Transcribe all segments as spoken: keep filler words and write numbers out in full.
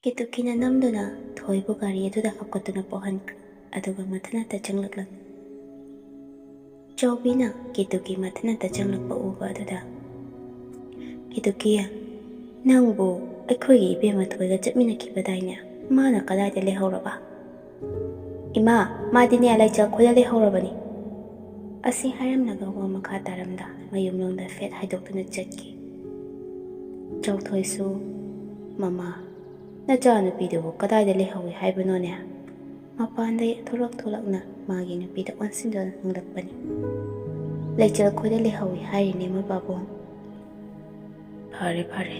ꯀꯦꯇꯨꯀꯤꯅ ꯅꯝꯗꯨꯅ ꯊꯣꯏꯕꯨ ꯒꯥꯔꯤ ꯑꯗꯨꯗ ꯍꯥꯞꯀꯠꯇꯨꯅ ꯄꯣꯛꯍꯟꯈ꯭ꯔꯦ, ꯑꯗꯨꯒ ꯃꯊꯟꯇ ꯆꯪꯂꯛꯂꯝꯃꯤ꯫ ꯆꯥꯎꯕꯤꯅ ꯀꯦꯇꯨꯀꯤ ꯃꯊꯟꯇ ꯆꯪꯂꯛꯄ ꯎꯕ ꯑꯗꯨꯗ, "ꯀꯦꯇꯨꯀꯤ, ꯅꯪꯕꯨ ꯑꯩꯈꯣꯏꯒꯤ ꯏꯕꯦꯝꯃ ꯊꯣꯏꯒ ꯆꯠꯃꯤꯟꯅꯈꯤꯕꯗꯥꯏꯅꯦ? ꯃꯥꯅ ꯀꯗꯥꯏꯗ ꯂꯩꯍꯧꯔꯕ?" "ꯏꯃꯥ, ꯃꯥꯗꯤꯅꯦ ꯂꯩꯆꯦꯜ ꯈꯣꯏꯗ ꯂꯩꯍꯧꯔꯕꯅꯤ"꯫ ꯑꯁꯤ ꯍꯥꯏꯔꯝꯂꯒ ꯋꯥ ꯃꯈꯥ ꯇꯥꯔꯝꯗ ꯃꯌꯨꯝꯂꯣꯝꯗ ꯐꯦꯠ ꯍꯥꯏꯗꯣꯛꯇꯨꯅ ꯆꯠꯈꯤ꯫ ꯆꯥꯎꯊꯣꯏꯁꯨ, "ꯃꯃꯥ, ꯅꯆꯥꯅꯨꯄꯤꯗꯨꯕꯨ ꯀꯗꯥꯏꯗ ꯂꯩꯍꯧꯏ ꯍꯥꯏꯕꯅꯣꯅꯦ?" ꯃꯄꯥꯟꯗ ꯊꯣꯛꯂꯛ ꯊꯣꯛꯂꯛꯅ ꯃꯥꯒꯤ ꯅꯨꯄꯤꯗ ꯑꯣꯟꯁꯤꯟꯗꯨꯅ ꯍꯪꯂꯛꯄꯅꯤ꯫ "ꯂꯩꯆꯦꯜ ꯈꯣꯏꯗ ꯂꯩꯍꯧꯏ ꯍꯥꯏꯔꯤꯅꯦ, ꯃꯣꯏ ꯄꯥꯕꯨꯡ"꯫ "ꯐꯔꯦ, ꯐꯔꯦ,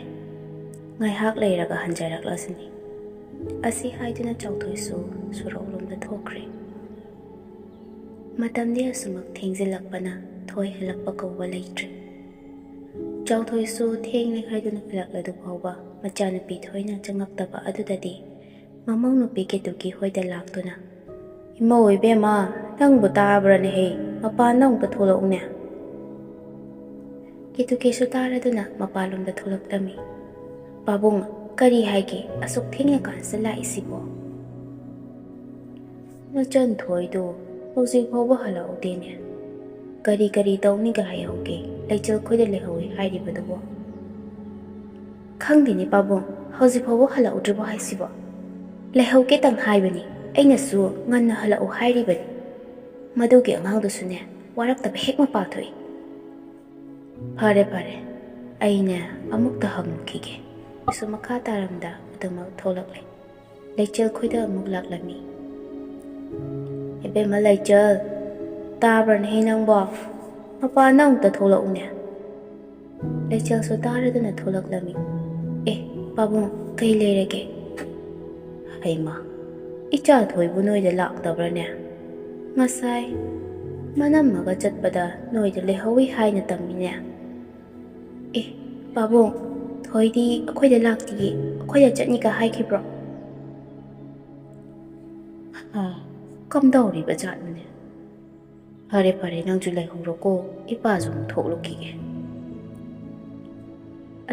ꯉꯥꯏꯍꯥꯛ ꯂꯩꯔꯒ ꯍꯟꯖꯔꯛꯂꯁꯤꯅꯤ"꯫ ꯑꯁꯤ ꯍꯥꯏꯗꯨꯅ ꯆꯥꯎꯊꯣꯏꯁꯨ ꯁꯣꯔꯣꯛꯂꯣꯝꯗ ꯊꯣꯛꯈ꯭ꯔꯦ꯫ ꯃꯇꯝꯗꯤ ꯑꯁꯨꯃꯛ ꯊꯦꯡꯖꯤꯜꯂꯛꯄꯅ ꯊꯣꯏ ꯍꯜꯂꯛꯄ ꯀꯧꯕ ꯂꯩꯇ꯭ꯔꯦ꯫ ꯆꯥꯎꯊꯣꯏꯁꯨ ꯊꯦꯡꯂꯦ ꯍꯥꯏꯗꯨꯅ ꯍꯜꯂꯛꯂꯗꯨ ꯐꯥꯎꯕ ꯃꯆꯥꯅꯨꯄꯤ ꯊꯣꯏꯅ ꯆꯪꯂꯛꯇꯕ ꯑꯗꯨꯗꯗꯤ ꯃꯃꯧ ꯅꯨꯄꯤ ꯀꯦꯇꯨꯀꯤ ꯍꯣꯏꯗ ꯂꯥꯛꯇꯨꯅ, "ꯏꯃꯧ ꯏꯕꯦꯝꯃ, ꯅꯪꯕꯨ ꯇꯥꯕ꯭ꯔꯅꯦꯍꯦ? ꯃꯄꯥꯟꯗ ꯑꯃꯨꯛꯇ ꯊꯣꯛꯂꯛꯎꯅꯦ"꯫ ꯀꯦꯇꯨꯀꯤꯁꯨ ꯇꯥꯔꯗꯨꯅ ꯃꯄꯥꯟꯂꯣꯝꯗ ꯊꯣꯛꯂꯛꯂꯝꯃꯤ꯫ "ꯄꯥꯕꯨꯡ, ꯀꯔꯤ ꯍꯥꯏꯒꯦ? ꯑꯁꯨꯛ ꯊꯦꯡꯂꯀꯥꯟꯁꯤꯗ ꯂꯥꯛꯏꯁꯤꯕꯣ?" "ꯅꯆꯟ ꯊꯣꯏꯗꯨ ꯍꯧꯖꯤꯛ ꯐꯥꯎꯕ ꯍꯜꯂꯛꯎꯗꯦꯅꯦ꯫ ꯀꯔꯤ ꯀꯔꯤ ꯇꯧꯅꯤꯒ ꯍꯥꯏꯍꯧꯒꯦ? ꯂꯩꯆꯦꯜ ꯈꯣꯏꯗ ꯂꯩꯍꯧꯏ ꯍꯥꯏꯔꯤꯕꯗꯨꯕꯣ?" "ꯈꯪꯗꯦꯅꯦ ꯄꯥꯕꯨꯡ, ꯍꯧꯖꯤꯛ ꯐꯥꯎꯕ ꯍꯜꯂꯛꯎꯗ꯭ꯔꯤꯕꯣ ꯍꯥꯏꯁꯤꯕꯣ? ꯂꯩꯍꯧꯒꯦꯇꯪ ꯍꯥꯏꯕꯅꯤ, ꯑꯩꯅꯁꯨ ꯉꯟꯅ ꯍꯜꯂꯛꯎ ꯍꯥꯏꯔꯤꯕꯅꯤ꯫ ꯃꯗꯨꯒꯤ ꯑꯉꯥꯡꯗꯨꯁꯨꯅꯦ, ꯋꯥꯔꯛꯇꯕ ꯍꯦꯛ ꯃꯄꯥ ꯊꯣꯛꯏ"꯫ "ꯐꯔꯦ, ꯐꯔꯦ, ꯑꯩꯅꯦ ꯑꯃꯨꯛꯇ ꯍꯪꯉꯨꯈꯤꯒꯦ"꯫ ꯑꯩꯁꯨ ꯃꯈꯥ ꯇꯥꯔꯝꯗ ꯑꯗꯨꯃꯛ ꯊꯣꯛꯂꯛꯂꯦ꯫ ꯂꯩꯆꯦꯜ ꯈꯣꯏꯗ ꯑꯃꯨꯛ ꯂꯥꯛꯂꯝꯃꯤ꯫ "ꯏꯕꯦꯝꯃ ꯂꯩꯆꯦꯜ, ꯇꯥꯕ꯭ꯔꯅꯦꯍꯦ ꯅꯪꯕꯣ? ꯃꯄꯥꯟꯗ ꯑꯃꯨꯛꯇ ꯊꯣꯛꯂꯛꯎꯅꯦ"꯫ ꯂꯩꯆꯦꯜꯁꯨ ꯇꯥꯔꯗꯨꯅ ꯊꯣꯛꯂꯛꯂꯝꯃꯤ꯫ "ꯑꯦ, ꯄꯥꯕꯨꯡ, ꯀꯩ ꯂꯩꯔꯒꯦ?" "ꯍꯩꯃꯥ, ꯏꯆꯥ ꯊꯣꯏꯕꯨ ꯅꯣꯏꯗ ꯂꯥꯛꯇꯕ꯭ꯔꯅꯦ? ꯉꯁꯥꯏ ꯃꯅꯝꯃꯒ ꯆꯠꯄꯗ ꯅꯣꯏꯗ ꯂꯩꯍꯧꯏ ꯍꯥꯏꯅ ꯇꯝꯃꯤꯅꯦ"꯫ "ꯑꯦ, ꯄꯥꯕꯨꯡ, ꯊꯣꯏꯗꯤ ꯑꯩꯈꯣꯏꯗ ꯂꯥꯛꯇꯤꯌꯦ, ꯑꯩꯈꯣꯏꯗ ꯆꯠꯅꯤꯒ ꯍꯥꯏꯈꯤꯕ꯭ꯔꯣ?" ꯍꯥ, ꯀꯝꯗꯧꯔꯤꯕ ꯖꯥꯠꯅꯣꯅꯦ? "ꯐꯔꯦ, ꯐꯔꯦ, ꯅꯪꯁꯨ ꯂꯩꯍꯧꯔꯣꯀꯣ, ꯏꯄꯥꯁꯨ ꯑꯃꯨꯛ ꯊꯣꯛꯂꯨꯈꯤꯒꯦ"꯫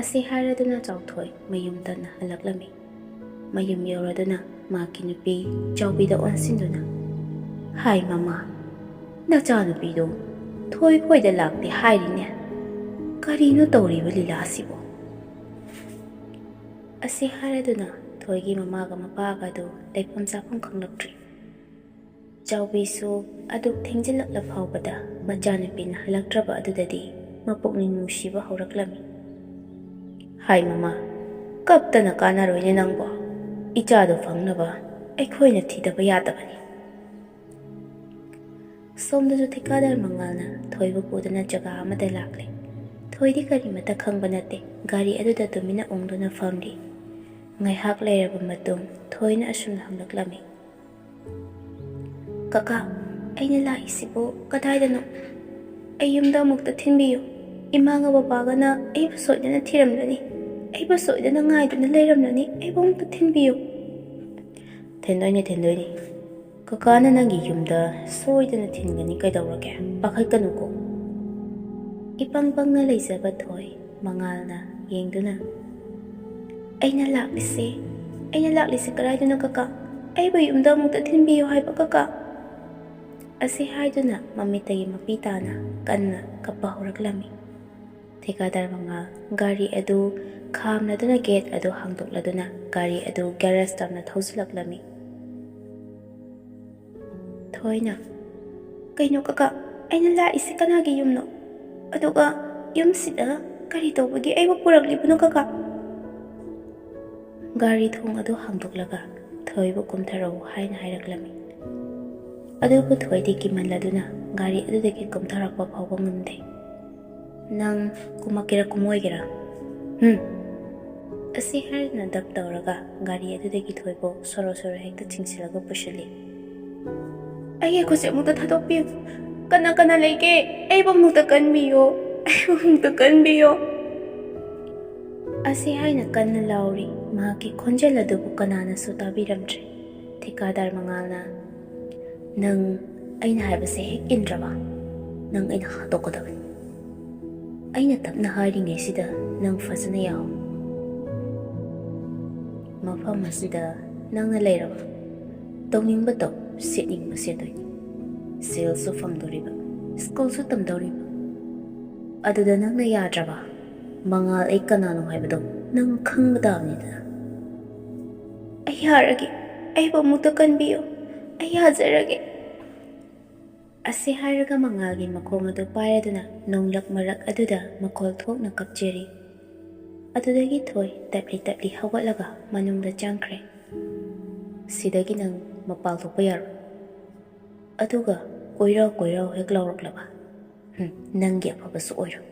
ꯑꯁꯤ ꯍꯥꯏꯔꯗꯨꯅ ꯆꯥꯎꯊꯣꯏ ꯃꯌꯨꯝ ꯇꯟꯅ ꯍꯜꯂꯛꯂꯝꯃꯤ꯫ ꯃꯌꯨꯝ ꯌꯧꯔꯗꯨꯅ ꯃꯍꯥꯛꯀꯤ ꯅꯨꯄꯤ ꯆꯥꯎꯕꯤꯗ ꯑꯣꯟꯁꯤꯟꯗꯨꯅ, "ꯍꯥꯏ ꯃꯃꯥ, ꯅꯆꯥꯅꯨꯄꯤꯗꯨ ꯊꯣꯏ ꯈꯣꯏꯗ ꯂꯥꯛꯇꯦ ꯍꯥꯏꯔꯤꯅꯦ꯫ ꯀꯔꯤꯅꯣ ꯇꯧꯔꯤꯕ ꯂꯤꯂꯥ ꯑꯁꯤꯕꯨ?" ꯑꯁꯤ ꯍꯥꯏꯔꯗꯨꯅ ꯊꯣꯏꯒꯤ ꯃꯃꯥꯒ ꯃꯄꯥꯒ ꯑꯗꯨ ꯂꯩꯐꯝ ꯆꯥꯐꯝ ꯈꯪꯂꯛꯇ꯭ꯔꯦ꯫ ꯆꯥꯎꯕꯤꯁꯨ ꯑꯗꯨꯛ ꯊꯦꯡꯖꯤꯜꯂꯛꯂ ꯐꯥꯎꯕꯗ ꯃꯆꯥꯅꯨꯄꯤꯅ ꯍꯜꯂꯛꯇ꯭ꯔꯕ ꯑꯗꯨꯗꯗꯤ ꯃꯄꯨꯛꯅꯤꯡ ꯅꯨꯡꯁꯤꯕ ꯍꯧꯔꯛꯂꯝꯃꯤ꯫ "ꯍꯥꯏ ꯃꯃꯥ, ꯀꯞꯇꯅ ꯀꯥꯟꯅꯔꯣꯏꯅꯦ ꯅꯪꯕꯣ꯫ ꯏꯆꯥꯗꯣ ꯐꯪꯅꯕ ꯑꯩꯈꯣꯏꯅ ꯊꯤꯗꯕ ꯌꯥꯗꯕꯅꯤ꯫" ꯁꯣꯝꯗꯁꯨ ꯊꯤꯀꯥꯗꯥꯔ ꯃꯉꯥꯜꯅ ꯊꯣꯏꯕꯨ ꯄꯨꯗꯨꯅ ꯖꯒꯥ ꯑꯃꯗ ꯂꯥꯛꯂꯦ꯫ ꯊꯣꯏꯗꯤ ꯀꯔꯤꯃꯠꯇ ꯈꯪꯕ ꯅꯠꯇꯦ꯫ ꯒꯥꯔꯤ ꯑꯗꯨꯗ ꯇꯨꯃꯤꯟꯅ ꯎꯪꯗꯨꯅ ꯐꯝꯂꯤ꯫ ꯉꯥꯏꯍꯥꯛ ꯂꯩꯔꯕ ꯃꯇꯨꯡ ꯊꯣꯏꯅ ꯑꯁꯨꯝꯅ ꯍꯪꯂꯛꯂꯝꯃꯤ, "ꯀꯀꯥ, ꯑꯩꯅ ꯂꯥꯛꯏꯁꯤꯕꯨ ꯀꯗꯥꯏꯗꯅꯣ? ꯑꯩ ꯌꯨꯝꯗ ꯑꯃꯨꯛꯇ ꯊꯤꯟꯕꯤꯌꯨ꯫ ꯏꯃꯥꯒ ꯕꯕꯥꯒꯅ ꯑꯩꯕꯨ ꯁꯣꯏꯗꯅ ꯊꯤꯔꯝꯂꯅꯤ꯫ ꯑꯩꯕꯨ ꯁꯣꯏꯗꯅ ꯉꯥꯏꯗꯨꯅ ꯂꯩꯔꯝꯂꯅꯤ꯫ ꯑꯩꯕꯨ ꯑꯃꯨꯛꯇ ꯊꯤꯟꯕꯤꯌꯨ꯫" "ꯊꯤꯟꯗꯣꯏꯅꯤ, ꯊꯤꯟꯗꯣꯏꯅꯤ꯫ ꯀꯀꯥꯅ ꯅꯪꯒꯤ ꯌꯨꯝꯗ ꯁꯣꯏꯗꯅ ꯊꯤꯟꯒꯅꯤ, ꯀꯩꯗꯧꯔꯒꯦ? ꯄꯥꯈꯠꯀꯅꯨꯀꯣ꯫" ꯏꯄꯪ ꯄꯪꯅ ꯂꯩꯖꯕ ꯊꯣꯏ ꯃꯉꯥꯜꯅ ꯌꯦꯡꯗꯨꯅ, "ꯑꯩꯅ ꯂꯥꯛꯂꯤꯁꯦ, ꯑꯩꯅ ꯂꯥꯛꯂꯤꯁꯦ ꯀꯗꯥꯏꯗꯅꯣ ꯀꯀꯥ? ꯑꯩꯕꯨ ꯌꯨꯝꯗ ꯑꯃꯨꯛꯇ ꯊꯤꯟꯕꯤꯌꯨ ꯍꯥꯏꯕ ꯀꯀꯥ꯫" ꯑꯁꯤ ꯍꯥꯏꯗꯨꯅ ꯃꯃꯤꯠꯇꯒꯤ ꯃꯄꯤ ꯇꯥꯅ ꯀꯟꯅ ꯀꯞꯄ ꯍꯧꯔꯛꯂꯝꯃꯤ꯫ ꯊꯤꯀꯥꯗꯥꯔ ꯃꯉꯥꯜ ꯒꯥꯔꯤ ꯑꯗꯨ ꯈꯥꯝꯂꯗꯨꯅ ꯒꯦꯠ ꯑꯗꯨ ꯍꯥꯡꯗꯣꯛꯂꯗꯨꯅ ꯒꯥꯔꯤ ꯑꯗꯨ ꯒꯦꯔꯦꯖ ꯇꯝꯅ ꯊꯧꯖꯤꯜꯂꯛꯂꯝꯃꯤ꯫ ꯊꯣꯏꯅ, "ꯀꯩꯅꯣ ꯀꯀꯥ, ꯑꯩꯅ ꯂꯥꯛꯏꯁꯦ ꯀꯅꯥꯒꯤ ꯌꯨꯝꯅꯣ? ꯑꯗꯨꯒ ꯌꯨꯝꯁꯤꯗ ꯀꯔꯤ ꯇꯧꯕꯒꯤ ꯑꯩꯕꯨ ꯄꯨꯔꯛꯂꯤꯕꯅꯣ ꯀꯀꯥ?" ꯒꯥꯔꯤ ꯊꯣꯡ ꯑꯗꯨ ꯍꯥꯡꯗꯣꯛꯂꯒ ꯊꯣꯏꯕꯨ ꯀꯨꯝꯊꯔꯛꯎ ꯍꯥꯏꯅ ꯍꯥꯏꯔꯛꯂꯝꯃꯤ꯫ ꯑꯗꯨꯕꯨ ꯊꯣꯏꯗꯤ ꯀꯤꯃꯜꯂꯗꯨꯅ ꯒꯥꯔꯤ ꯑꯗꯨꯗꯒꯤ ꯀꯨꯝꯊꯔꯛꯄ ꯐꯥꯎꯕ ꯉꯝꯗꯦ꯫ "ꯅꯪ ꯀꯨꯝꯃꯛꯀꯦꯔꯥ ꯀꯨꯝꯃꯣꯏꯒꯦꯔꯥ?" "ꯍꯨꯝ!" ꯑꯁꯤ ꯍꯥꯏꯔꯗꯨꯅ ꯗꯞ ꯇꯧꯔꯒ ꯒꯥꯔꯤ ꯑꯗꯨꯗꯒꯤ ꯊꯣꯏꯕꯨ ꯁꯣꯔꯣ ꯁꯣꯔꯣ ꯍꯦꯛꯇ ꯆꯤꯡꯁꯤꯜꯂꯒ ꯄꯨꯁꯤꯜꯂꯤ꯫ "ꯑꯩꯒꯤ ꯈꯨꯠꯁꯦ ꯑꯃꯨꯛꯇ ꯊꯥꯗꯣꯛꯄꯤꯌꯨ꯫ ꯀꯅꯥ ꯀꯅꯥ ꯂꯩꯒꯦ? ꯑꯩꯕꯨ ꯑꯃꯨꯛꯇ ꯀꯟꯕꯤꯌꯨ꯫ ꯑꯩꯕꯨ ꯑꯃꯨꯛꯇ ꯀꯟꯕꯤꯌꯨ꯫" ꯑꯁꯤ ꯍꯥꯏꯅ ꯀꯟꯅ ꯂꯥꯎꯔꯤ꯫ ꯃꯍꯥꯛꯀꯤ ꯈꯣꯟꯖꯦꯜ ꯑꯗꯨꯕꯨ ꯀꯅꯥꯅꯁꯨ ꯇꯥꯕꯤꯔꯝꯗ꯭ꯔꯦ꯫ ꯊꯤꯀꯥꯗꯥꯔ ꯃꯉꯥꯜꯅ, "ꯅꯪ ꯑꯩꯅ ꯍꯥꯏꯕꯁꯦ ꯍꯦꯛ ꯏꯟꯗ꯭ꯔꯕ, ꯅꯪ ꯑꯩꯅ ꯍꯥꯠꯇꯣꯛꯀꯗꯕꯅꯤ꯫ ꯑꯩꯅ ꯇꯞꯅ ꯍꯥꯏꯔꯤꯉꯩꯁꯤꯗ ꯅꯪ ꯐꯖꯅ ꯌꯥꯎ꯫" ꯃꯐꯝ ꯑꯁꯤꯗ ꯅꯪꯅ ꯂꯩꯔꯕ? ꯇꯧꯅꯤꯡꯕ ꯇꯧ, ꯁꯦꯠꯅꯤꯡꯕ ꯁꯦꯠꯇꯣꯏꯅꯤ꯫ ꯁꯦꯜꯁꯨ ꯐꯪꯗꯣꯔꯤꯕ, ꯁ꯭ꯀꯨꯜꯁꯨ ꯇꯝꯗꯧꯔꯤꯕ꯫ ꯑꯗꯨꯗ ꯅꯪꯅ ꯌꯥꯗ꯭ꯔꯕ? ꯃꯉꯥꯜ ꯑꯩ ꯀꯅꯥꯅꯣ ꯍꯥꯏꯕꯗꯣ ꯅꯪ ꯈꯪꯕ ꯇꯥꯕꯅꯤꯗꯅ꯫ "ꯑꯩ ꯌꯥꯔꯒꯦ, ꯑꯩꯕꯨ ꯑꯃꯨꯛꯇ ꯀꯟꯕꯤꯌꯨ, ꯑꯩ ꯌꯥꯖꯔꯒꯦ꯫" ꯑꯁꯤ ꯍꯥꯏꯔꯒ ꯃꯉꯥꯜꯒꯤ ꯃꯈꯣꯡ ꯑꯗꯨ ꯄꯥꯏꯔꯗꯨꯅ ꯅꯣꯡꯂꯛ ꯃꯔꯛ ꯑꯗꯨꯗ ꯃꯈꯣꯜ ꯊꯣꯛꯅ ꯀꯞꯆꯔꯤ꯫ ꯑꯗꯨꯗꯒꯤ ꯊꯣꯏ ꯇꯞꯂꯤ ꯇꯞꯂꯤ ꯍꯧꯒꯠꯂꯒ ꯃꯅꯨꯡꯗ ꯆꯪꯈ꯭ꯔꯦ꯫ "ꯁꯤꯗꯒꯤ ꯅꯪ ꯃꯄꯥꯜ ꯊꯣꯛꯄ ꯌꯥꯔꯣꯏ꯫ ꯑꯗꯨꯒ ꯀꯣꯏꯔꯥꯎ ꯀꯣꯏꯔꯥꯎ ꯍꯦꯛ ꯂꯥꯎꯔꯛꯂꯕ, ꯍꯨꯝ, ꯅꯪꯒꯤ ꯑꯐꯕꯁꯨ ꯑꯣꯏꯔꯣꯏ꯫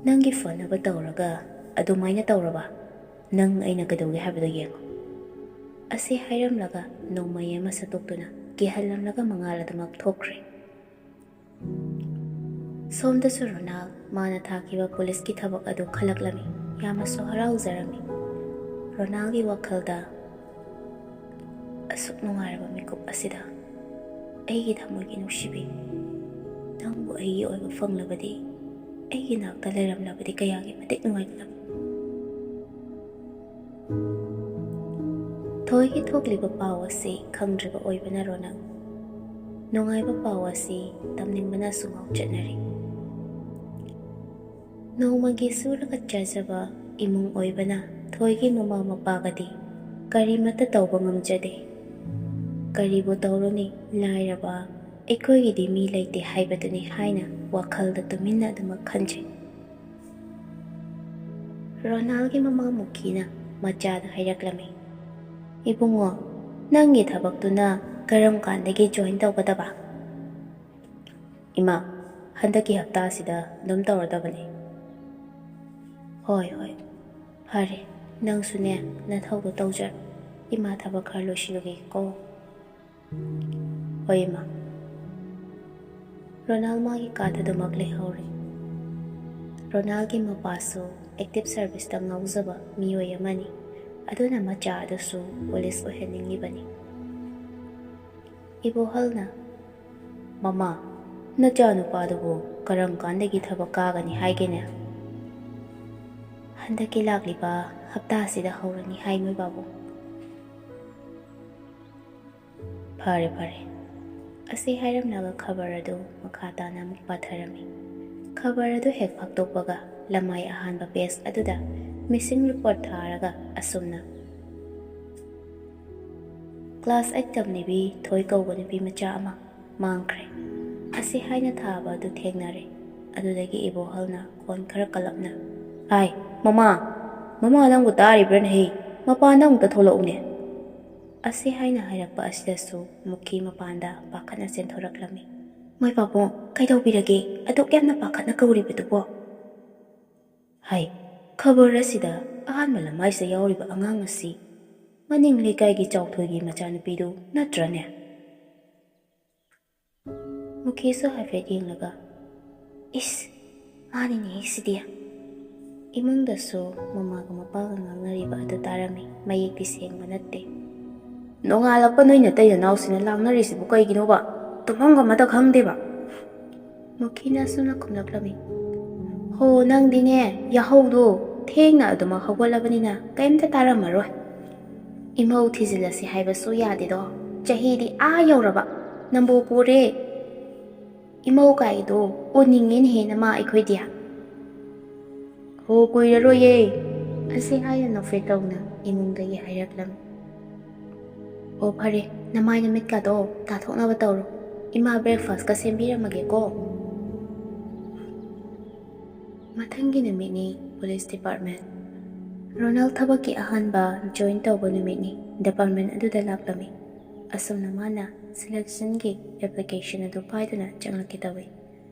ꯅꯪꯒꯤ ꯐꯅꯕ ꯇꯧꯔꯒ ꯑꯗꯨꯃꯥꯏꯅ ꯇꯧꯔꯕ, ꯅꯪ ꯑꯩꯅ ꯀꯩꯗꯧꯒꯦ ꯍꯥꯏꯕꯗꯣ ꯌꯦꯡꯉꯣ꯫" ꯑꯁꯤ ꯍꯥꯏꯔꯝꯂꯒ ꯅꯣꯡꯃꯩ ꯑꯃ ꯁꯠꯇꯣꯛꯇꯨꯅ ꯀꯤꯍꯜꯂꯝꯂꯒ ꯃꯉꯥꯜ ꯑꯗꯨꯃꯛ ꯊꯣꯛꯈ꯭ꯔꯦ꯫ ꯁꯣꯝꯗꯁꯨ ꯔꯣꯅꯥꯜ ꯃꯥꯅ ꯊꯥꯈꯤꯕ ꯄꯨꯂꯤꯁꯀꯤ ꯊꯕꯛ ꯑꯗꯨ ꯈꯜꯂꯛꯂꯝꯃꯤ꯫ ꯌꯥꯝꯅꯁꯨ ꯍꯔꯥꯎꯖꯔꯝꯃꯤ꯫ ꯔꯣꯅꯥꯜꯒꯤ ꯋꯥꯈꯜꯗ, "ꯑꯁꯨꯛ ꯅꯨꯡꯉꯥꯏꯔꯕ ꯃꯤꯀꯨꯞ ꯑꯁꯤꯗ ꯑꯩꯒꯤ ꯊꯃꯣꯏꯒꯤ ꯅꯨꯡꯁꯤꯕꯤ, ꯅꯪꯕꯨ ꯑꯩꯒꯤ ꯑꯣꯏꯕ ꯐꯪꯂꯕꯗꯤ, ꯑꯩꯒꯤ ꯅꯥꯛꯇ ꯂꯩꯔꯝꯂꯕꯗꯤ ꯀꯌꯥꯒꯤ ꯃꯇꯤꯛ ꯅꯨꯡꯉꯥꯏꯒꯗꯕ꯫" ꯊꯣꯏꯒꯤ ꯊꯣꯛꯂꯤꯕ ꯄꯥꯎ ꯑꯁꯤ ꯈꯪꯗ꯭ꯔꯤꯕ ꯑꯣꯏꯕꯅ ꯔꯣꯅꯥꯜ ꯅꯨꯡꯉꯥꯏꯕ ꯄꯥꯎ ꯑꯁꯤ ꯇꯝꯅꯤꯡꯕꯅꯁꯨ ꯉꯥꯎꯆꯠꯅꯔꯤ꯫ ꯅꯣꯡꯃꯒꯤ ꯁꯨꯔꯒ ꯆꯥꯖꯕ ꯏꯃꯨꯡ ꯑꯣꯏꯕꯅ ꯊꯣꯏꯒꯤ ꯃꯃꯥ ꯃꯄꯥꯒꯗꯤ ꯀꯔꯤꯃꯠꯇ ꯇꯧꯕ ꯉꯝꯖꯗꯦ꯫ "ꯀꯔꯤꯕꯨ ꯇꯧꯔꯨꯅꯤ, ꯂꯥꯏꯔꯕ ꯑꯩꯈꯣꯏꯒꯤꯗꯤ ꯃꯤ ꯂꯩꯇꯦ ꯍꯥꯏꯕꯗꯨꯅꯤ" ꯍꯥꯏꯅ ꯋꯥꯈꯜꯗ ꯇꯨꯃꯤꯟꯅ ꯑꯗꯨꯃꯛ ꯈꯟꯖꯩ꯫ ꯔꯣꯅꯥꯜꯒꯤ ꯃꯃꯥ ꯃꯨꯈꯤꯅ ꯃꯆꯥꯗ ꯍꯥꯏꯔꯛꯂꯝꯃꯤ, "ꯏꯕꯨꯡꯉꯣ, ꯅꯪꯒꯤ ꯊꯕꯛꯇꯨꯅ ꯀꯔꯝ ꯀꯥꯟꯗꯒꯤ ꯖꯣꯏꯟ ꯇꯧꯒꯗꯕ?" "ꯏꯃꯥ, ꯍꯟꯗꯛꯀꯤ ꯍꯞꯇꯥꯁꯤꯗ ꯑꯗꯨꯝ ꯇꯧꯔꯗꯕꯅꯤ꯫" "ꯍꯣꯏ, ꯍꯣꯏ, ꯐꯔꯦ, ꯅꯪꯁꯨꯅꯦ ꯅꯊꯧꯗꯣ ꯇꯧꯖꯔꯣ꯫ ꯏꯃꯥ ꯊꯕꯛ ꯈꯔ ꯂꯣꯏꯁꯤꯜꯂꯨꯒꯦꯀꯣ꯫" "ꯍꯣꯏ, ꯏꯃꯥ꯫" ꯔꯣꯅꯥꯜ ꯃꯥꯒꯤ ꯀꯥꯗ ꯑꯗꯨꯃꯛ ꯂꯩꯍꯧꯔꯦ꯫ ꯔꯣꯅꯥꯜꯒꯤ ꯃꯄꯥꯁꯨ ꯑꯦꯛꯇꯤꯚ ꯁꯔꯚꯤꯁꯇ ꯉꯥꯎꯖꯕ ꯃꯤꯑꯣꯏ ꯑꯃꯅꯤ, ꯑꯗꯨꯅ ꯃꯆꯥ ꯑꯗꯨꯁꯨ ꯄꯨꯂꯤꯁ ꯑꯣꯏꯍꯟꯅꯤꯡꯂꯤꯕꯅꯤ꯫ ꯏꯕꯣꯍꯜꯅ, "ꯃꯃꯥ, ꯅꯆꯥꯅꯨꯄꯥꯗꯨꯕꯨ ꯀꯔꯝ ꯀꯥꯟꯗꯒꯤ ꯊꯕꯛ ꯀꯥꯒꯅꯤ ꯍꯥꯏꯒꯦꯅꯦ?" ꯍꯟꯗꯛꯀꯤ ꯂꯥꯛꯂꯤꯕ ꯍꯞꯇꯥ ꯑꯁꯤꯗ ꯍꯧꯔꯅꯤ ꯍꯥꯏ ꯃꯣꯏ ꯄꯥꯕꯨꯡ꯫ "ꯐꯔꯦ, ꯐꯔꯦ꯫" ꯑꯁꯤ ꯍꯥꯏꯔꯝꯂꯒ ꯈꯕꯔ ꯑꯗꯨ ꯃꯈꯥ ꯇꯥꯅ ꯑꯃꯨꯛ ꯄꯥꯊꯔꯝꯃꯤ꯫ ꯈꯕꯔ ꯑꯗꯨ ꯍꯦꯛ ꯐꯥꯛꯇꯣꯛꯄꯒ ꯂꯃꯥꯏ ꯑꯍꯥꯟꯕ ꯄꯦꯖ ꯑꯗꯨꯗ ꯃꯤꯁꯤꯡ ꯔꯤꯄꯣꯔꯠ ꯊꯥꯔꯒ ꯑꯁꯨꯝꯅ, "ꯀ꯭ꯂꯥꯁ ꯑꯩꯠ ꯇꯝꯂꯤꯕꯤ ꯊꯣꯏ ꯀꯧꯕ ꯅꯨꯄꯤ ꯃꯆꯥ ꯑꯃ ꯃꯥꯡꯈ꯭ꯔꯦ" ꯑꯁꯤ ꯍꯥꯏꯅ ꯊꯥꯕ ꯑꯗꯨ ꯊꯦꯡꯅꯔꯦ꯫ ꯑꯗꯨꯗꯒꯤ ꯏꯕꯣꯍꯜꯅ ꯈꯣꯟ ꯈꯔ ꯀꯜꯂꯞꯅ, "ꯑꯥꯏ, ꯃꯃꯥ! ꯃꯃꯥ, ꯅꯪꯕꯨ ꯇꯥꯔꯤꯕ꯭ꯔꯥꯅꯦꯍꯦ? ꯃꯄꯥꯟꯗ ꯑꯃꯨꯛꯇ ꯊꯣꯛꯂꯛꯎꯅꯦ!" ꯑꯁꯤ ꯍꯥꯏꯅ ꯍꯥꯏꯔꯛꯄ ꯑꯁꯤꯗꯁꯨ ꯃꯨꯈꯤ ꯃꯄꯥꯟꯗ ꯄꯥꯈꯠꯅ ꯆꯦꯟꯊꯣꯔꯛꯂꯝꯃꯤ꯫ "ꯃꯣꯏ ꯄꯥꯕꯨꯡ, ꯀꯩꯗꯧꯕꯤꯔꯒꯦ? ꯑꯗꯨꯛ ꯌꯥꯝꯅ ꯄꯥꯈꯠꯅ ꯀꯧꯔꯤꯕꯗꯨꯕꯣ?" "ꯍꯥꯏ, ꯈꯕꯔ ꯑꯁꯤꯗ ꯑꯍꯥꯟꯕ ꯂꯃꯥꯏꯁꯤꯗ ꯌꯥꯎꯔꯤꯕ ꯑꯉꯥꯡ ꯑꯁꯤ ꯃꯅꯤꯡ ꯂꯩꯀꯥꯏꯒꯤ ꯆꯥꯎꯊꯣꯏꯒꯤ ꯃꯆꯥꯅꯨꯄꯤꯗꯨ ꯅꯠꯇ꯭ꯔꯅꯦ?" ꯃꯨꯈꯤꯁꯨ ꯍꯥꯏꯐꯦꯠ ꯌꯦꯡꯂꯒ, "ꯏꯁ, ꯃꯥꯅꯤꯅꯦ ꯁꯤꯗꯤ!" ꯏꯃꯨꯡꯗꯁꯨ ꯃꯃꯥꯒ ꯃꯄꯥꯒ ꯉꯥꯡꯅꯔꯤꯕ ꯑꯗꯨ ꯇꯥꯔꯝꯃꯤ꯫ ꯃꯌꯦꯛꯇꯤ ꯁꯦꯡꯕ ꯅꯠꯇꯦ꯫ "ꯅꯣꯡꯉꯥꯜꯂꯛꯄ ꯅꯣꯏ ꯅꯇꯩ ꯅꯅꯥꯎꯁꯤꯅ ꯂꯥꯡꯅꯔꯤꯁꯤꯕꯨ ꯀꯩꯒꯤꯅꯣꯕ? ꯇꯨꯝꯐꯝꯒ ꯑꯃꯇ ꯈꯪꯗꯦꯕ?" ꯃꯨꯈꯤꯅ ꯑꯁꯨꯝꯅ ꯈꯨꯝꯂꯛꯂꯝꯃꯤ, "ꯍꯣ, ꯅꯪꯗꯤꯅꯦ, ꯌꯥꯍꯧꯗꯣ ꯊꯦꯡꯅ ꯑꯗꯨꯃꯛ ꯍꯧꯒꯠꯂꯕꯅꯤꯅ ꯀꯩꯝꯇ ꯇꯥꯔꯝꯃꯔꯣꯏ꯫ ꯏꯃꯧ ꯊꯤꯖꯤꯜꯂꯁꯤ ꯍꯥꯏꯕꯁꯨ ꯌꯥꯗꯦꯗꯣ꯫ ꯆꯍꯤꯗꯤ ꯑꯥ ꯌꯧꯔꯕ꯫ ꯅꯝꯕꯣ ꯄꯨꯔꯦ꯫ ꯏꯃꯧ ꯀꯥꯏꯗꯣ ꯑꯣꯟꯅꯤꯡꯉꯦꯅꯦꯍꯦ ꯅꯃꯥ ꯑꯩꯈꯣꯏꯗꯤ꯫" "ꯍꯣ, ꯀꯨꯏꯔꯔꯣꯏꯌꯦ꯫" ꯑꯁꯤ ꯍꯥꯏꯅ ꯅꯣꯛꯐꯦꯠ ꯇꯧꯅ ꯏꯃꯨꯡꯗꯒꯤ ꯍꯥꯏꯔꯛꯂꯝꯃꯤ꯫ "ꯑꯣ, ꯐꯔꯦ, ꯅꯃꯥꯏ ꯅꯃꯤꯠꯀꯗꯣ ꯇꯥꯊꯣꯛꯅꯕ ꯇꯧꯔꯣ꯫ ꯏꯃꯥ ꯕ꯭ꯔꯦꯛꯐꯥꯁꯀ ꯁꯦꯝꯕꯤꯔꯝꯃꯒꯦꯀꯣ꯫" ꯃꯊꯪꯒꯤ ꯅꯨꯃꯤꯠꯅꯤ, ꯄꯨꯂꯤꯁ ꯗꯤꯄꯥꯔꯠꯃꯦꯟ꯫ ꯔꯣꯅꯥꯜ ꯊꯕꯛꯀꯤ ꯑꯍꯥꯟꯕ ꯖꯣꯏꯟ ꯇꯧꯕ ꯅꯨꯃꯤꯠꯅꯤ꯫ ꯗꯤꯄꯥꯔꯠꯃꯦꯟ ꯑꯗꯨꯗ ꯂꯥꯛꯂꯝꯃꯤ꯫ ꯑꯁꯨꯝꯅ ꯃꯥꯅ ꯁꯦꯂꯦꯛꯁꯟꯒꯤ ꯑꯦꯄ꯭ꯂꯤꯀꯦꯁꯟ ꯑꯗꯨ ꯄꯥꯏꯗꯨꯅ ꯆꯪꯂꯛꯀꯦ ꯇꯧꯏ꯫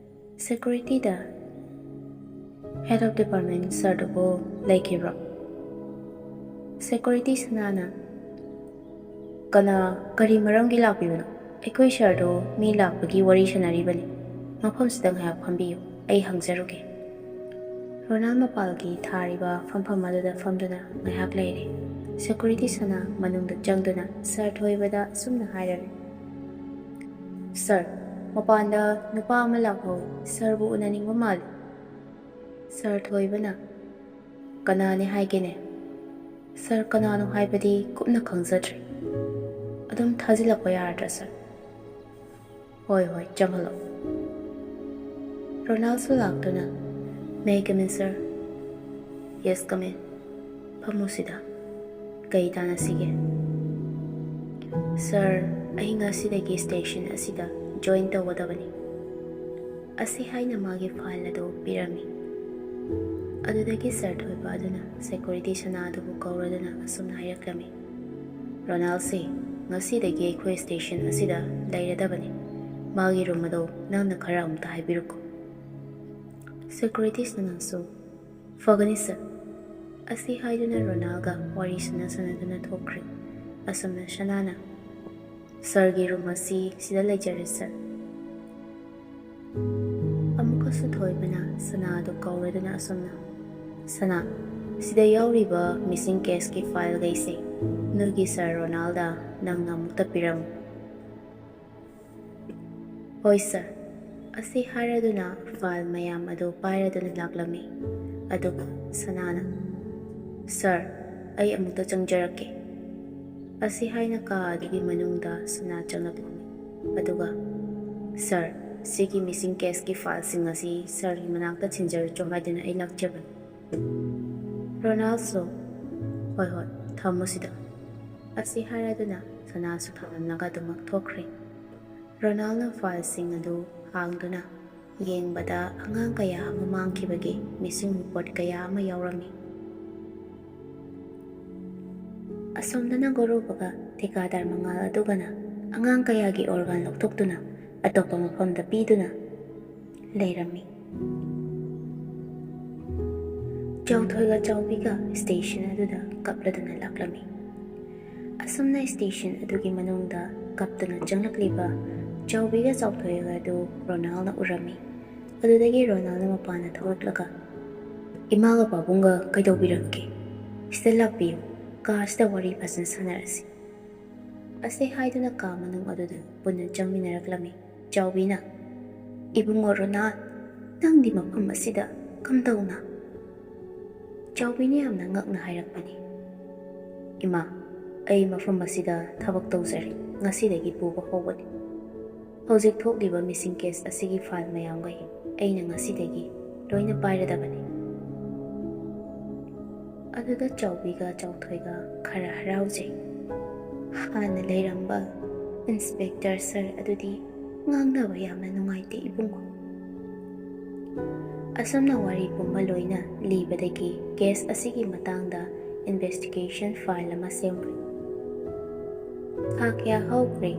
ꯁꯦꯀ꯭ꯌꯨꯔꯤꯇꯤꯗ, "Head of Department ꯁꯥꯔꯗꯨꯕꯨ ꯂꯩꯈꯤꯕ꯭ꯔꯣ?" ꯁꯦꯀ꯭ꯌꯨꯔꯤꯇꯤ ꯁꯅꯥꯅ, "ꯀꯅꯥ, ꯀꯔꯤ ꯃꯔꯝꯒꯤ ꯂꯥꯛꯄꯤꯕꯅꯣ? ꯑꯩꯈꯣꯏ ꯁꯥꯔꯗꯨ ꯃꯤ ꯂꯥꯛꯄꯒꯤ ꯋꯥꯔꯤ ꯁꯥꯟꯅꯔꯤꯕꯅꯤ꯫ ꯃꯐꯝꯁꯤꯗ ꯉꯥꯏꯍꯥꯛ ꯐꯝꯕꯤꯌꯨ, ꯑꯩ ꯍꯪꯖꯔꯨꯒꯦ꯫" ꯔꯣꯅꯥꯜ ꯃꯄꯥꯜꯒꯤ ꯊꯥꯔꯤꯕ ꯐꯝꯐꯝ ꯑꯗꯨꯗ ꯐꯝꯗꯨꯅ ꯉꯥꯏꯍꯥꯛ ꯂꯩꯔꯦ꯫ ꯁꯦꯀ꯭ꯌꯨꯔꯤꯇꯤ ꯁꯅꯥ ꯃꯅꯨꯡꯗ ꯆꯪꯗꯨꯅ ꯁꯥꯔ ꯊꯣꯏꯕꯗ ꯑꯁꯨꯝꯅ ꯍꯥꯏꯔꯝꯃꯤ, "ꯁꯥꯔ, ꯃꯄꯥꯟꯗ ꯅꯨꯄꯥ ꯑꯃ ꯂꯥꯛꯍꯧꯏ, ꯁꯥꯔꯕꯨ ꯎꯅꯅꯤꯡꯕ ꯃꯥꯜꯂꯤ꯫" ꯁꯥꯔ ꯊꯣꯏꯕꯅ, ꯀꯅꯥꯅꯦ ꯍꯥꯏꯒꯦꯅꯦ? ꯁꯥꯔ, ꯀꯅꯥꯅꯣ ꯍꯥꯏꯕꯗꯤ ꯀꯨꯞꯅ ꯈꯪꯖꯗ꯭ꯔꯦ꯫ ꯑꯗꯨꯝ ꯊꯥꯖꯤꯜꯂꯛꯄ ꯌꯥꯔꯗ꯭ꯔꯥ, ꯁꯥꯔ? ꯍꯣꯏ, ꯍꯣꯏ, ꯆꯪꯍꯜꯂꯣ꯫ ꯔꯣꯅꯥꯜꯁꯨ ꯂꯥꯛꯇꯨꯅ, "May I come in, sir?" "Yes, come in꯫ ꯐꯝꯃꯨ ꯁꯤꯗ꯫ ꯀꯩ ꯇꯥꯟꯅꯁꯤꯒꯦ?" "ꯁꯥꯔ, ꯑꯩ ꯉꯁꯤꯗꯒꯤ ꯁ꯭ꯇꯦꯁꯟ ꯑꯁꯤꯗ ꯖꯣꯏꯟ ꯇꯧꯒꯗꯕꯅꯤ꯫" ꯑꯁꯤ ꯍꯥꯏꯅ ꯃꯥꯒꯤ ꯐꯥꯏꯜ ꯑꯗꯨ ꯄꯤꯔꯝꯃꯤ꯫ ꯑꯗꯨꯗꯒꯤ ꯁꯥꯔ ꯊꯣꯏꯕ ꯑꯗꯨꯅ ꯁꯦꯀ꯭ꯌꯨꯔꯤꯇꯤ ꯁꯅꯥ ꯑꯗꯨꯕꯨ ꯀꯧꯔꯗꯨꯅ ꯑꯁꯨꯝꯅ ꯍꯥꯏꯔꯛꯂꯝꯃꯤ, "ꯔꯣꯅꯥꯜꯁꯤ ꯉꯁꯤꯗꯒꯤ ꯑꯩꯈꯣꯏ ꯁ꯭ꯇꯦꯁꯟ ꯑꯁꯤꯗ ꯂꯩꯔꯗꯕꯅꯤ꯫ ꯃꯥꯒꯤ ꯔꯨꯝ ꯑꯗꯨ ꯅꯪꯅ ꯈꯔ ꯑꯃꯨꯛꯇ ꯍꯥꯏꯕꯤꯔꯨꯀꯣ꯫" ꯁꯦꯀ꯭ꯌꯨꯔꯤꯇꯤ ꯁꯅꯥꯁꯨ, "ꯐꯒꯅꯤ ꯁꯥꯔ꯫" ꯑꯁꯤ ꯍꯥꯏꯗꯨꯅ ꯔꯣꯅꯥꯜꯒ ꯋꯥꯔꯤ ꯁꯥꯟꯅ ꯁꯥꯟꯅꯗꯨꯅ ꯊꯣꯛꯈ꯭ꯔꯦ꯫ ꯑꯁꯨꯝꯅ ꯁꯅꯥꯅ, "ꯁꯥꯔꯒꯤ ꯔꯨꯝ ꯑꯁꯤ ꯁꯤꯗ ꯂꯩꯖꯔꯦ ꯁꯥꯔ꯫" ꯑꯃꯨꯛꯀꯁꯨ ꯊꯣꯏꯕꯅ ꯁꯅꯥ ꯑꯗꯨ ꯀꯧꯔꯗꯨꯅ ꯑꯁꯨꯝꯅ, "ꯁꯅꯥ, ꯁꯤꯗ ꯌꯥꯎꯔꯤꯕ ꯃꯤꯁꯤꯡ ꯀꯦꯁꯀꯤ ꯐꯥꯏꯜꯈꯩꯁꯦ ꯅꯣꯏꯒꯤ ꯁꯥꯔ ꯔꯣꯅꯥꯜꯗ ꯅꯪꯅ ꯑꯃꯨꯛꯇ ꯄꯤꯔꯝꯃꯨ꯫" "ꯍꯣꯏ ꯁꯥꯔ꯫" ꯑꯁꯤ ꯍꯥꯏꯔꯗꯨꯅ ꯐꯥꯏꯜ ꯃꯌꯥꯝ ꯑꯗꯨ ꯄꯥꯏꯔꯗꯨꯅ ꯂꯥꯛꯂꯝꯃꯤ꯫ ꯑꯗꯨꯒ ꯁꯅꯥꯅ, "ꯁꯥꯔ, ꯑꯩ ꯑꯃꯨꯛꯇ ꯆꯪꯖꯔꯛꯀꯦ꯫" ꯑꯁꯤ ꯍꯥꯏꯅ ꯀꯥ ꯑꯗꯨꯒꯤ ꯃꯅꯨꯡꯗ ꯁꯅꯥ ꯆꯪꯂꯛꯂꯝꯃꯤ꯫ ꯑꯗꯨꯒ, "ꯁꯥꯔ, ꯁꯤꯒꯤ ꯃꯤꯁꯤꯡ ꯀꯦꯁꯀꯤ ꯐꯥꯏꯜꯁꯤꯡ ꯑꯁꯤ ꯁꯥꯔꯒꯤ ꯃꯅꯥꯛꯇ ꯊꯤꯟꯖꯔꯨꯆꯣ ꯍꯥꯏꯗꯨꯅ ꯑꯩ ꯂꯥꯛꯆꯕꯅꯤ꯫" ꯔꯣꯅꯥꯜꯁꯨ, "ꯍꯣꯏ, ꯍꯣꯏ, ꯊꯝꯃꯨ ꯁꯤꯗ꯫" ꯑꯁꯤ ꯍꯥꯏꯔꯗꯨꯅ ꯁꯅꯥꯁꯨ ꯊꯝꯂꯝꯂꯒ ꯑꯗꯨꯃꯛ ꯊꯣꯛꯈ꯭ꯔꯦ꯫ ꯔꯣꯅꯥꯜꯅ ꯐꯥꯏꯜꯁꯤꯡ ꯑꯗꯨ ꯍꯥꯡꯗꯨꯅ ꯌꯦꯡꯕꯗ ꯑꯉꯥꯡ ꯀꯌꯥ ꯑꯃ ꯃꯥꯡꯈꯤꯕꯒꯤ ꯃꯤꯁꯤꯡ ꯔꯤꯄꯣꯔꯠ ꯀꯌꯥ ꯑꯃ ꯌꯥꯎꯔꯝꯃꯤ꯫ ꯑꯁꯣꯝꯗꯅ ꯒꯣꯔꯣꯕꯒ ꯊꯤꯀꯥꯗꯥꯔ ꯃꯉꯥꯜ ꯑꯗꯨꯒꯅ ꯑꯉꯥꯡ ꯀꯌꯥꯒꯤ ꯑꯣꯔꯒꯥꯟ ꯂꯧꯊꯣꯛꯇꯨꯅ ꯑꯇꯣꯞꯄ ꯃꯐꯝꯗ ꯄꯤꯗꯨꯅ ꯂꯩꯔꯝꯃꯤ꯫ ꯆꯥꯎꯊꯣꯏꯒ ꯆꯥꯎꯕꯤꯒ ꯁ꯭ꯇꯦꯁꯟ ꯑꯗꯨꯗ ꯀꯞꯂꯗꯨꯅ ꯂꯥꯛꯂꯝꯃꯤ꯫ ꯑꯁꯨꯝꯅ ꯁ꯭ꯇꯦꯁꯟ ꯑꯗꯨꯒꯤ ꯃꯅꯨꯡꯗ ꯀꯞꯇꯨꯅ ꯆꯪꯂꯛꯂꯤꯕ ꯆꯥꯎꯕꯤꯒ ꯆꯥꯎꯊꯣꯏꯒ ꯑꯗꯨ ꯔꯣꯅꯥꯜꯅ ꯎꯔꯝꯃꯤ꯫ ꯑꯗꯨꯗꯒꯤ ꯔꯣꯅꯥꯜꯅ ꯃꯄꯥꯟꯗ ꯊꯣꯛꯂꯛꯂꯒ, "ꯏꯃꯥꯒ ꯄꯥꯕꯨꯡꯒ ꯀꯩꯗꯧꯕꯤꯔꯝꯒꯦ? ꯁꯤꯗ ꯂꯥꯛꯄꯤꯌꯨ, ꯀꯥ ꯑꯁꯤꯗ ꯋꯥꯔꯤ ꯐꯖꯅ ꯁꯥꯟꯅꯔꯁꯤ꯫" ꯑꯁꯤ ꯍꯥꯏꯗꯨꯅ ꯀꯥ ꯃꯅꯨꯡ ꯑꯗꯨꯗ ꯄꯨꯟꯅ ꯆꯪꯃꯤꯟꯅꯔꯛꯂꯝꯃꯤ꯫ ꯆꯥꯎꯕꯤꯅ, "ꯏꯕꯨꯡꯉꯣ ꯔꯣꯅꯥꯜ, ꯅꯪꯗꯤ ꯃꯐꯝ ꯑꯁꯤꯗ ꯀꯝꯗꯧꯅ?" ꯆꯥꯎꯕꯤꯅ ꯌꯥꯝꯅ ꯉꯛꯅ ꯍꯥꯏꯔꯛꯄꯅꯤ, "ꯏꯃꯥ, ꯑꯩ ꯃꯐꯝ ꯑꯁꯤꯗ ꯊꯕꯛ ꯇꯧꯖꯔꯤ꯫ ꯉꯁꯤꯗꯒꯤ ꯄꯨꯕ ꯍꯧꯕꯅꯤ꯫ ꯍꯧꯖꯤꯛ ꯊꯣꯛꯂꯤꯕ ꯃꯤꯁꯤꯡ ꯀꯦꯁ ꯑꯁꯤꯒꯤ ꯐꯥꯏꯜ ꯃꯌꯥꯝꯈꯩ ꯑꯩꯅ ꯉꯁꯤꯗꯒꯤ ꯂꯣꯏꯅ ꯄꯥꯏꯔꯗꯕꯅꯤ"꯫ ꯑꯗꯨꯗ ꯆꯥꯎꯕꯤꯒ ꯆꯥꯎꯊꯣꯏꯒ ꯈꯔ ꯍꯔꯥꯎꯖꯩ꯫ ꯍꯥꯟꯅ ꯂꯩꯔꯝꯕ ꯏꯟꯁꯄꯦꯛꯇꯔ ꯁꯥꯔ ꯑꯗꯨꯗꯤ ꯉꯥꯡꯅꯕ ꯌꯥꯝꯅ ꯅꯨꯡꯉꯥꯏꯇꯦ ꯏꯕꯨꯡꯉꯣ꯫ ꯑꯁꯨꯝꯅ ꯋꯥꯔꯤ ꯄꯨꯝꯕ ꯂꯣꯏꯅ ꯂꯤꯕꯗꯒꯤ ꯀꯦꯁ ꯑꯁꯤꯒꯤ ꯃꯇꯥꯡꯗ ꯏꯟꯚꯦꯁꯇꯤꯒꯦꯁꯟ ꯐꯥꯏꯜ ꯑꯃ ꯁꯦꯝꯈ꯭ꯔꯦ꯫ ꯊꯥ ꯀꯌꯥ ꯍꯧꯈ꯭ꯔꯦ,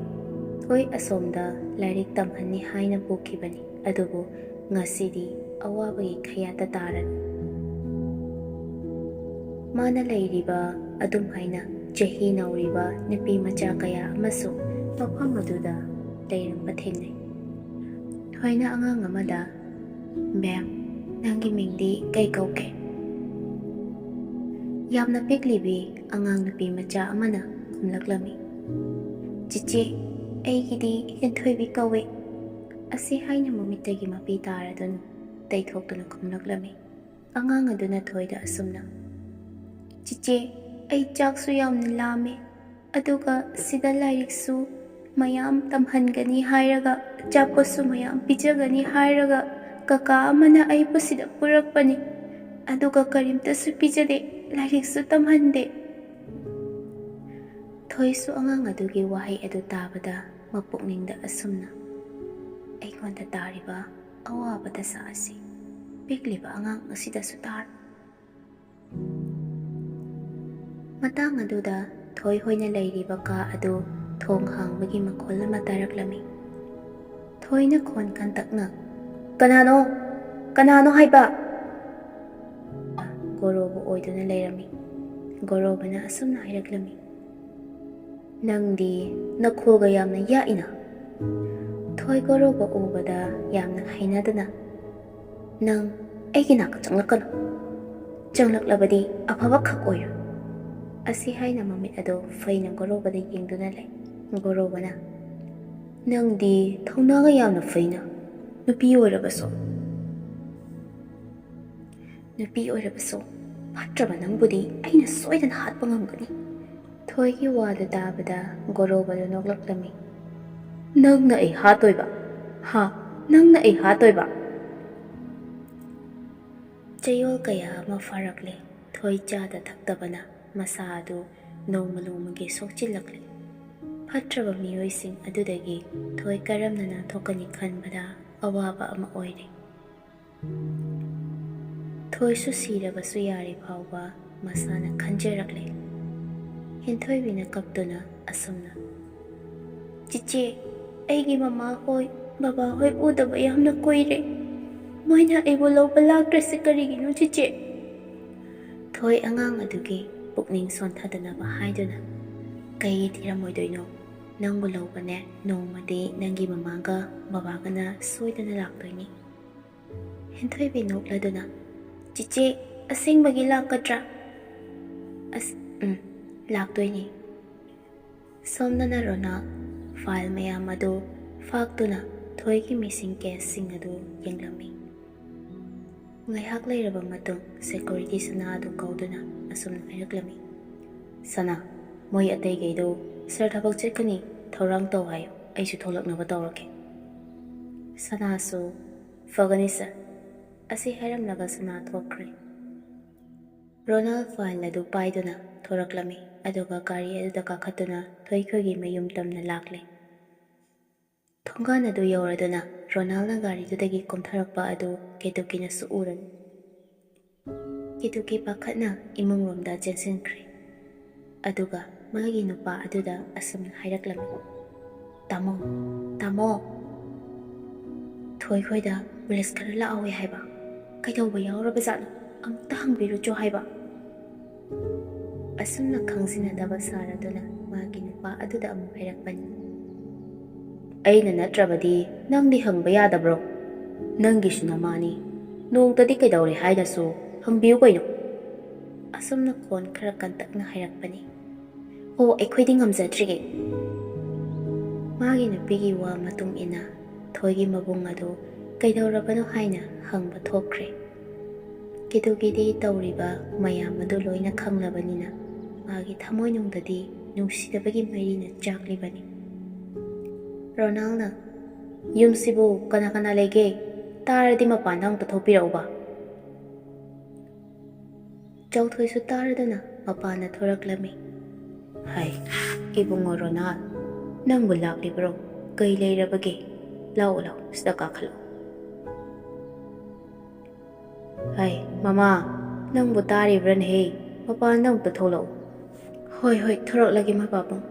ꯊꯣꯏ ꯑꯁꯣꯝꯗ ꯂꯥꯏꯔꯤꯛ ꯇꯝꯍꯟꯅꯤ ꯍꯥꯏꯅ ꯄꯨꯈꯤꯕꯅꯤ, ꯑꯗꯨꯕꯨ ꯉꯁꯤꯗꯤ ꯑꯋꯥꯕꯒꯤ ꯈꯌꯥꯠꯇ ꯇꯥꯔꯅꯤ꯫ ꯃꯥꯅ ꯂꯩꯔꯤꯕ ꯑꯗꯨꯝ ꯍꯥꯏꯅ ꯆꯍꯤ ꯅꯧꯔꯤꯕ ꯅꯨꯄꯤ ꯃꯆꯥ ꯀꯌꯥ ꯑꯃꯁꯨ ꯃꯐꯝ ꯑꯗꯨꯗ ꯂꯩꯔꯝꯕ ꯊꯦꯡꯅꯩ꯫ ꯊꯣꯏꯅ ꯑꯉꯥꯡ ꯑꯃꯗ, "ꯃꯦꯝ, ꯅꯪꯒꯤ ꯃꯤꯡꯗꯤ ꯀꯩ ꯀꯧꯒꯦ?" ꯌꯥꯝꯅ ꯄꯤꯛꯂꯤꯕꯤ ꯑꯉꯥꯡ ꯅꯨꯄꯤ ꯃꯆꯥ ꯑꯃꯅ ꯈꯨꯝꯂꯛꯂꯝꯃꯤ, "ꯆꯤꯆꯦ, ꯑꯩꯒꯤꯗꯤ ꯍꯦꯟꯊꯣꯏꯕꯤ ꯀꯧꯏ"꯫ ꯑꯁꯤ ꯍꯥꯏꯅ ꯃꯃꯤꯠꯇꯒꯤ ꯃꯄꯤ ꯇꯥꯔꯗꯨꯅ ꯇꯩꯊꯣꯛꯇꯨꯅ ꯈꯨꯝꯂꯛꯂꯝꯃꯤ꯫ ꯑꯉꯥꯡ ꯑꯗꯨꯅ ꯊꯣꯏꯗ ꯑꯁꯨꯝꯅ, "ꯆꯤꯆꯦ, ꯑꯩ ꯆꯥꯛꯁꯨ ꯌꯥꯝꯅ ꯂꯥꯝꯃꯦ, ꯑꯗꯨꯒ ꯁꯤꯗ ꯂꯥꯏꯔꯤꯛꯁꯨ ꯃꯌꯥꯝ ꯇꯝꯍꯟꯒꯅꯤ ꯍꯥꯏꯔꯒ, ꯑꯆꯥꯄꯣꯠꯁꯨ ꯃꯌꯥꯝ ꯄꯤꯖꯒꯅꯤ ꯍꯥꯏꯔꯒ, ꯀꯀꯥ ꯑꯃꯅ ꯑꯩꯕꯨ ꯁꯤꯗ ꯄꯨꯔꯛꯄꯅꯤ, ꯑꯗꯨꯒ ꯀꯔꯤꯝꯇꯁꯨ ꯄꯤꯖꯗꯦ, ꯂꯥꯏꯔꯤꯛꯁꯨ ꯇꯝꯍꯟꯗꯦ"꯫ ꯊꯣꯏꯁꯨ ꯑꯉꯥꯡ ꯑꯗꯨꯒꯤ ꯋꯥꯍꯩ ꯑꯗꯨ ꯇꯥꯕꯗ ꯃꯄꯨꯛꯅꯤꯡꯗ ꯑꯁꯨꯝꯅ, "ꯑꯩꯉꯣꯟꯗ ꯇꯥꯔꯤꯕ ꯑꯋꯥꯕ ꯗꯁꯥ ꯑꯁꯤ ꯄꯤꯛꯂꯤꯕ ꯑꯉꯥꯡ ꯑꯁꯤꯗꯁꯨ ꯇꯥꯔꯣ"꯫ ꯃꯇꯥꯡ ꯑꯗꯨꯗ ꯊꯣꯏ ꯍꯣꯏꯅ ꯂꯩꯔꯤꯕ ꯀꯥ ꯑꯗꯨ ꯊꯣꯡ ꯍꯥꯡꯕꯒꯤ ꯃꯈꯣꯜ ꯑꯃ ꯇꯥꯔꯛꯂꯝꯃꯤ꯫ ꯊꯣꯏꯅ ꯈꯣꯟ ꯀꯟꯇꯛꯅ, "ꯀꯅꯥꯅꯣ? ꯀꯅꯥꯅꯣ ꯍꯥꯏꯕ?" ꯒꯣꯔꯣꯕ ꯑꯣꯏꯗꯨꯅ ꯂꯩꯔꯝꯃꯤ꯫ ꯒꯣꯔꯣꯕꯅ ꯑꯁꯨꯝꯅ ꯍꯥꯏꯔꯛꯂꯝꯃꯤ, "ꯅꯪꯗꯤ ꯅꯈꯣꯜꯒ ꯌꯥꯝꯅ ꯌꯥꯛꯏꯅ"꯫ ꯊꯣꯏ ꯒꯣꯔꯣꯕ ꯎꯕꯗ ꯌꯥꯝꯅ ꯍꯩꯅꯗꯅ, "ꯅꯪ ꯑꯩꯒꯤ ꯅꯥꯛꯇ ꯆꯪꯂꯛꯀꯅꯨ꯫ ꯆꯪꯂꯛꯂꯕꯗꯤ ꯑꯐꯕ ꯈꯛ ꯑꯣꯏꯔꯣꯏ"꯫ ꯑꯁꯤ ꯍꯥꯏꯅ ꯃꯃꯤꯠ ꯑꯗꯨ ꯐꯩꯅ ꯒꯣꯔꯣꯕꯗ ꯌꯦꯡꯗꯨꯅ ꯂꯩ꯫ ꯒꯣꯔꯣꯕꯅ, "ꯅꯪꯗꯤ ꯊꯧꯅꯥꯒ ꯌꯥꯝꯅ ꯐꯩꯅ, ꯅꯨꯄꯤ ꯑꯣꯏꯔꯕꯁꯨ"꯫ "ꯅꯨꯄꯤ ꯑꯣꯏꯔꯕꯁꯨ "ꯐꯠꯇ꯭ꯔꯕ ꯅꯪꯕꯨꯗꯤ ꯑꯩꯅ ꯁꯣꯏꯗꯅ ꯍꯥꯠꯄ ꯉꯝꯒꯅꯤ꯫" ꯊꯣꯏꯒꯤ ꯋꯥꯗꯨ ꯇꯥꯕꯗ ꯒꯣꯔꯣꯕꯗꯨ ꯅꯣꯛꯂꯛꯂꯝꯃꯤ꯫ "ꯅꯪꯅ ꯑꯩ ꯍꯥꯠꯇꯣꯏꯕ? ꯍꯥ? ꯅꯪꯅ ꯑꯩ ꯍꯥꯠꯇꯣꯏꯕ?" ꯆꯌꯣꯜ ꯀꯌꯥ ꯑꯃ ꯐꯥꯔꯛꯂꯦ꯫ ꯊꯣꯏ ꯆꯥꯗ ꯊꯛꯇꯕꯅ ꯃꯁꯥ ꯑꯗꯨ ꯅꯣꯡꯃ ꯅꯣꯡꯃꯒꯤ ꯁꯣꯛꯆꯤꯜꯂꯛꯂꯦ꯫ ꯐꯠꯇ꯭ꯔꯕ ꯃꯤꯑꯣꯏꯁꯤꯡ ꯑꯗꯨꯗꯒꯤ ꯊꯣꯏ ꯀꯔꯝꯅ ꯅꯥꯟꯊꯣꯛꯀꯅꯤ ꯈꯟꯕꯗ ꯑꯋꯥꯕ ꯑꯃ ꯑꯣꯏꯔꯦ꯫ ꯊꯣꯏꯁꯨ ꯁꯤꯔꯕꯁꯨ ꯌꯥꯔꯦ ꯐꯥꯎꯕ ꯃꯁꯥꯅ ꯈꯟꯖꯔꯛꯂꯦ꯫ ꯍꯦꯟꯊꯣꯏꯕꯤꯅ ꯀꯞꯇꯨꯅ ꯑꯁꯨꯝꯅ, "ꯆꯤꯆꯦ, ꯑꯩꯒꯤ ꯃꯃꯥ ꯍꯣꯏ, ꯕꯕꯥ ꯍꯣꯏ ꯎꯗꯕ ꯌꯥꯝꯅ ꯀꯨꯏꯔꯦ꯫ ꯃꯣꯏꯅ ꯑꯩꯕꯨ ꯂꯧꯕ ꯂꯥꯛꯇ꯭ꯔꯤꯁꯦ ꯀꯔꯤꯒꯤꯅꯣ, ꯆꯤꯆꯦ?" ꯊꯣꯏ ꯑꯉꯥꯡ ꯑꯗꯨꯒꯤ ꯄꯨꯛꯅꯤꯡ ꯁꯣꯟꯊꯗꯅꯕ ꯍꯥꯏꯗꯨꯅ, "ꯀꯩꯒꯤ ꯊꯤꯔꯝꯃꯣꯏꯗꯣꯏꯅꯣ? ꯅꯪꯕꯨ ꯂꯧꯕꯅꯦ ꯅꯣꯡꯃꯗꯤ ꯅꯪꯒꯤ ꯃꯃꯥꯒ ꯕꯕꯥꯒꯅ ꯁꯣꯏꯗꯅ ꯂꯥꯛꯇꯣꯏꯅꯤ꯫" ꯍꯦꯟꯊꯣꯏꯕꯤ ꯅꯣꯛꯂꯗꯨꯅ, "ꯆꯤꯆꯦ, ꯑꯁꯦꯡꯕꯒꯤ ꯂꯥꯛꯀꯗ꯭ꯔꯥ?" "ꯑꯁ, ꯎꯝ, ꯂꯥꯛꯇꯣꯏꯅꯤ꯫" ꯁꯣꯝꯗꯅ ꯔꯣꯅꯥꯜ ꯐꯥꯏꯜ ꯃꯌꯥꯝ ꯑꯗꯨ ꯐꯥꯛꯇꯨꯅ ꯊꯣꯏꯒꯤ ꯃꯤꯁꯤꯡ ꯀꯦꯁꯁꯤꯡ ꯑꯗꯨ ꯌꯦꯡꯂꯝꯃꯤ꯫ ꯉꯥꯏꯍꯥꯛ ꯂꯩꯔꯕ ꯃꯇꯨꯡ ꯁꯦꯀ꯭ꯌꯨꯔꯤꯇꯤ ꯁꯅꯥ ꯑꯗꯨ ꯀꯧꯗꯨꯅ ꯑꯁꯨꯝꯅ ꯍꯥꯏꯔꯛꯂꯝꯃꯤ, "ꯁꯅꯥ, ꯃꯣꯏ ꯑꯇꯩꯈꯩꯗꯨ ꯁꯥꯔ ꯊꯕꯛ ꯆꯠꯀꯅꯤ, ꯊꯧꯔꯥꯡ ꯇꯧ ꯍꯥꯏꯌꯨ, ꯑꯩꯁꯨ ꯊꯣꯛꯂꯛꯅꯕ ꯇꯧꯔꯒꯦ꯫" ꯁꯅꯥꯁꯨ, "ꯐꯒꯅꯤ ꯁꯥꯔ," ꯑꯁꯤ ꯍꯥꯏꯔꯝꯂꯒ ꯁꯅꯥ ꯊꯣꯛꯈ꯭ꯔꯦ꯫ ꯔꯣꯅꯥꯜ ꯐꯥꯏꯜ ꯑꯗꯨ ꯄꯥꯏꯗꯨꯅ ꯊꯣꯔꯛꯂꯝꯃꯤ, ꯑꯗꯨꯒ ꯒꯥꯔꯤ ꯑꯗꯨꯗ ꯀꯥꯈꯠꯇꯨꯅ ꯊꯣꯏꯈꯣꯏꯒꯤ ꯃꯌꯨꯝ ꯇꯝꯅ ꯂꯥꯛꯂꯦ꯫ ꯊꯣꯡꯒꯥꯟ ꯑꯗꯨ ꯌꯧꯔꯗꯨꯅ ꯔꯣꯅꯥꯜꯅ ꯒꯥꯔꯤꯗꯨꯗꯒꯤ ꯀꯨꯝꯊꯔꯛꯄ ꯑꯗꯨ ꯀꯦꯇꯨꯀꯤꯅꯁꯨ ꯎꯔꯝꯃꯤ꯫ ꯀꯦꯇꯨꯀꯤ ꯄꯥꯈꯠꯅ ꯏꯃꯨꯡꯂꯣꯝꯗ ꯆꯦꯟꯁꯤꯟꯈ꯭ꯔꯦ꯫ ꯑꯗꯨꯒ ꯃꯥꯒꯤ ꯅꯨꯄꯥ ꯑꯗꯨꯗ ꯑꯁꯨꯝꯅ ꯍꯥꯏꯔꯛꯂꯝꯃꯤ, "ꯇꯥꯃꯣ, ꯇꯥꯃꯣ, ꯊꯣꯏꯈꯣꯏꯗ ꯄꯨꯂꯤꯁ ꯈꯔ ꯂꯥꯛꯍꯧꯋꯦ ꯍꯥꯏꯕ꯫ ꯀꯩꯗꯧꯕ ꯌꯥꯎꯔꯕꯖꯥꯠꯅꯣ? ꯑꯃꯨꯛꯇ ꯍꯪꯕꯤꯔꯨꯆꯣ ꯍꯥꯏꯕ꯫" ꯑꯁꯨꯝꯅ ꯈꯪꯖꯤꯟꯅꯗꯕ ꯁꯥꯔꯗꯨꯅ ꯃꯥꯒꯤ ꯅꯨꯄꯥ ꯑꯗꯨꯗ ꯑꯃꯨꯛ ꯍꯥꯏꯔꯛꯄꯅꯤ, "ꯑꯩꯅ ꯅꯠꯇ꯭ꯔꯕꯗꯤ ꯅꯪꯗꯤ ꯍꯪꯕ ꯌꯥꯗꯕ꯭ꯔꯣ? ꯅꯪꯒꯤꯁꯨ ꯅꯃꯥꯅꯤ꯫ ꯅꯣꯡꯇꯗꯤ ꯀꯩꯗꯧꯔꯦ ꯍꯥꯏꯅꯁꯨ ꯍꯪꯕꯤꯌꯨ ꯀꯩꯅꯣ?" ꯑꯁꯨꯝꯅ ꯈꯣꯟ ꯈꯔ ꯀꯟꯇꯛꯅ ꯍꯥꯏꯔꯛꯄꯅꯤ꯫ "ꯑꯣ, ꯑꯩꯈꯣꯏꯗꯤ ꯉꯝꯖꯗ꯭ꯔꯤꯌꯦ꯫" ꯃꯥꯒꯤ ꯅꯨꯄꯤꯒꯤ ꯋꯥ ꯃꯇꯨꯡ ꯏꯟꯅ ꯊꯣꯏꯒꯤ ꯃꯕꯨꯡ ꯑꯗꯨ ꯀꯩꯗꯧꯔꯕꯅꯣ ꯍꯥꯏꯅ ꯍꯪꯕ ꯊꯣꯛꯈ꯭ꯔꯦ꯫ ꯀꯤꯗꯨ ꯀꯤꯗꯤ ꯇꯧꯔꯤꯕ ꯃꯌꯥꯝ ꯑꯗꯨ ꯂꯣꯏꯅ ꯈꯪꯂꯕꯅꯤꯅ ꯃꯥꯒꯤ ꯊꯃꯣꯏꯅꯨꯡꯗꯗꯤ ꯅꯨꯡꯁꯤꯗꯕꯒꯤ ꯃꯩꯔꯤꯅ ꯆꯥꯛꯂꯤꯕꯅꯤ꯫ ꯔꯣꯅꯥꯜꯅ, "ꯌꯨꯝꯁꯤꯕꯨ ꯀꯅꯥ ꯀꯅꯥ ꯂꯩꯒꯦ? ꯇꯥꯔꯗꯤ ꯃꯄꯥꯟꯗ ꯑꯃꯨꯛꯇ ꯊꯣꯛꯄꯤꯔꯛꯎꯕ꯫" ꯆꯥꯎꯊꯣꯏꯁꯨ ꯇꯥꯔꯗꯅ ꯃꯄꯥꯟꯗ ꯊꯣꯔꯛꯂꯝꯃꯤ꯫ "ꯍꯥꯏ, ꯏꯕꯨꯡꯉꯣ ꯔꯣꯅꯥꯜ, ꯅꯪꯕꯨ ꯂꯥꯛꯂꯤꯕ꯭ꯔꯣ? ꯀꯩ ꯂꯩꯔꯕꯒꯦ? ꯂꯥꯛꯑꯣ, ꯂꯥꯛꯑꯣ, ꯁꯤꯗ ꯀꯥꯈꯠꯂꯣ꯫" "ꯍꯥꯏ, ꯃꯃꯥ, ꯅꯪꯕꯨ ꯇꯥꯔꯤꯕ꯭ꯔꯥꯅꯦꯍꯦ? ꯃꯄꯥꯟꯗ ꯑꯃꯨꯛꯇ ꯊꯣꯛꯂꯛꯎ꯫" "ꯍꯣꯏ, ꯍꯣꯏ, ꯊꯣꯔꯛꯂꯒꯦ, ꯃꯄꯥꯕꯨꯡ꯫"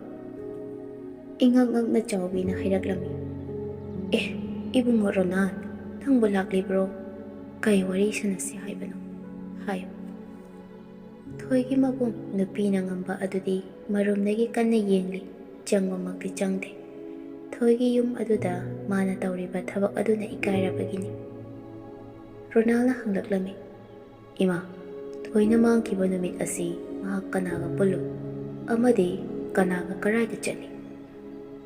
ꯏꯉꯛ ꯉꯛꯅ ꯆꯥꯎꯕꯤꯅ ꯍꯥꯏꯔꯛꯂꯝꯃꯤ꯫ "ꯑꯦ, ꯏꯕꯨꯡꯉꯣ ꯔꯣꯅꯥꯜ, ꯅꯪꯕꯨ ꯂꯥꯛꯂꯤꯕ꯭ꯔꯣ? ꯀꯩ ꯋꯥꯔꯤ ꯁꯥꯟꯅꯁꯤ ꯍꯥꯏꯕꯅꯣ? ꯍꯥꯏꯌꯨ꯫" ꯊꯣꯏꯒꯤ ꯃꯕꯨꯡ ꯅꯨꯄꯤꯅ ꯉꯝꯕ ꯑꯗꯨꯗꯤ ꯃꯔꯨꯝꯗꯒꯤ ꯀꯟꯅ ꯌꯦꯡꯂꯤ, ꯆꯪꯕꯃꯛꯇꯤ ꯆꯪꯗꯦ꯫ ꯊꯣꯏꯒꯤ ꯌꯨꯝ ꯑꯗꯨꯗ ꯃꯥꯅ ꯇꯧꯔꯤꯕ ꯊꯕꯛ ꯑꯗꯨꯅ ꯏꯀꯥꯏꯔꯕꯒꯤꯅꯤ꯫ ꯔꯣꯅꯥꯜꯅ ꯍꯪꯂꯛꯂꯝꯃꯤ, "ꯏꯃꯥ, ꯊꯣꯏꯅ ꯃꯥꯡꯈꯤꯕ ꯅꯨꯃꯤꯠ ꯑꯁꯤ ꯃꯍꯥꯛ ꯀꯅꯥꯒ ꯄꯨꯜꯂꯨꯏ ꯑꯃꯗꯤ ꯀꯅꯥꯒ ꯀꯔꯥꯏꯗ ꯆꯠꯂꯤ?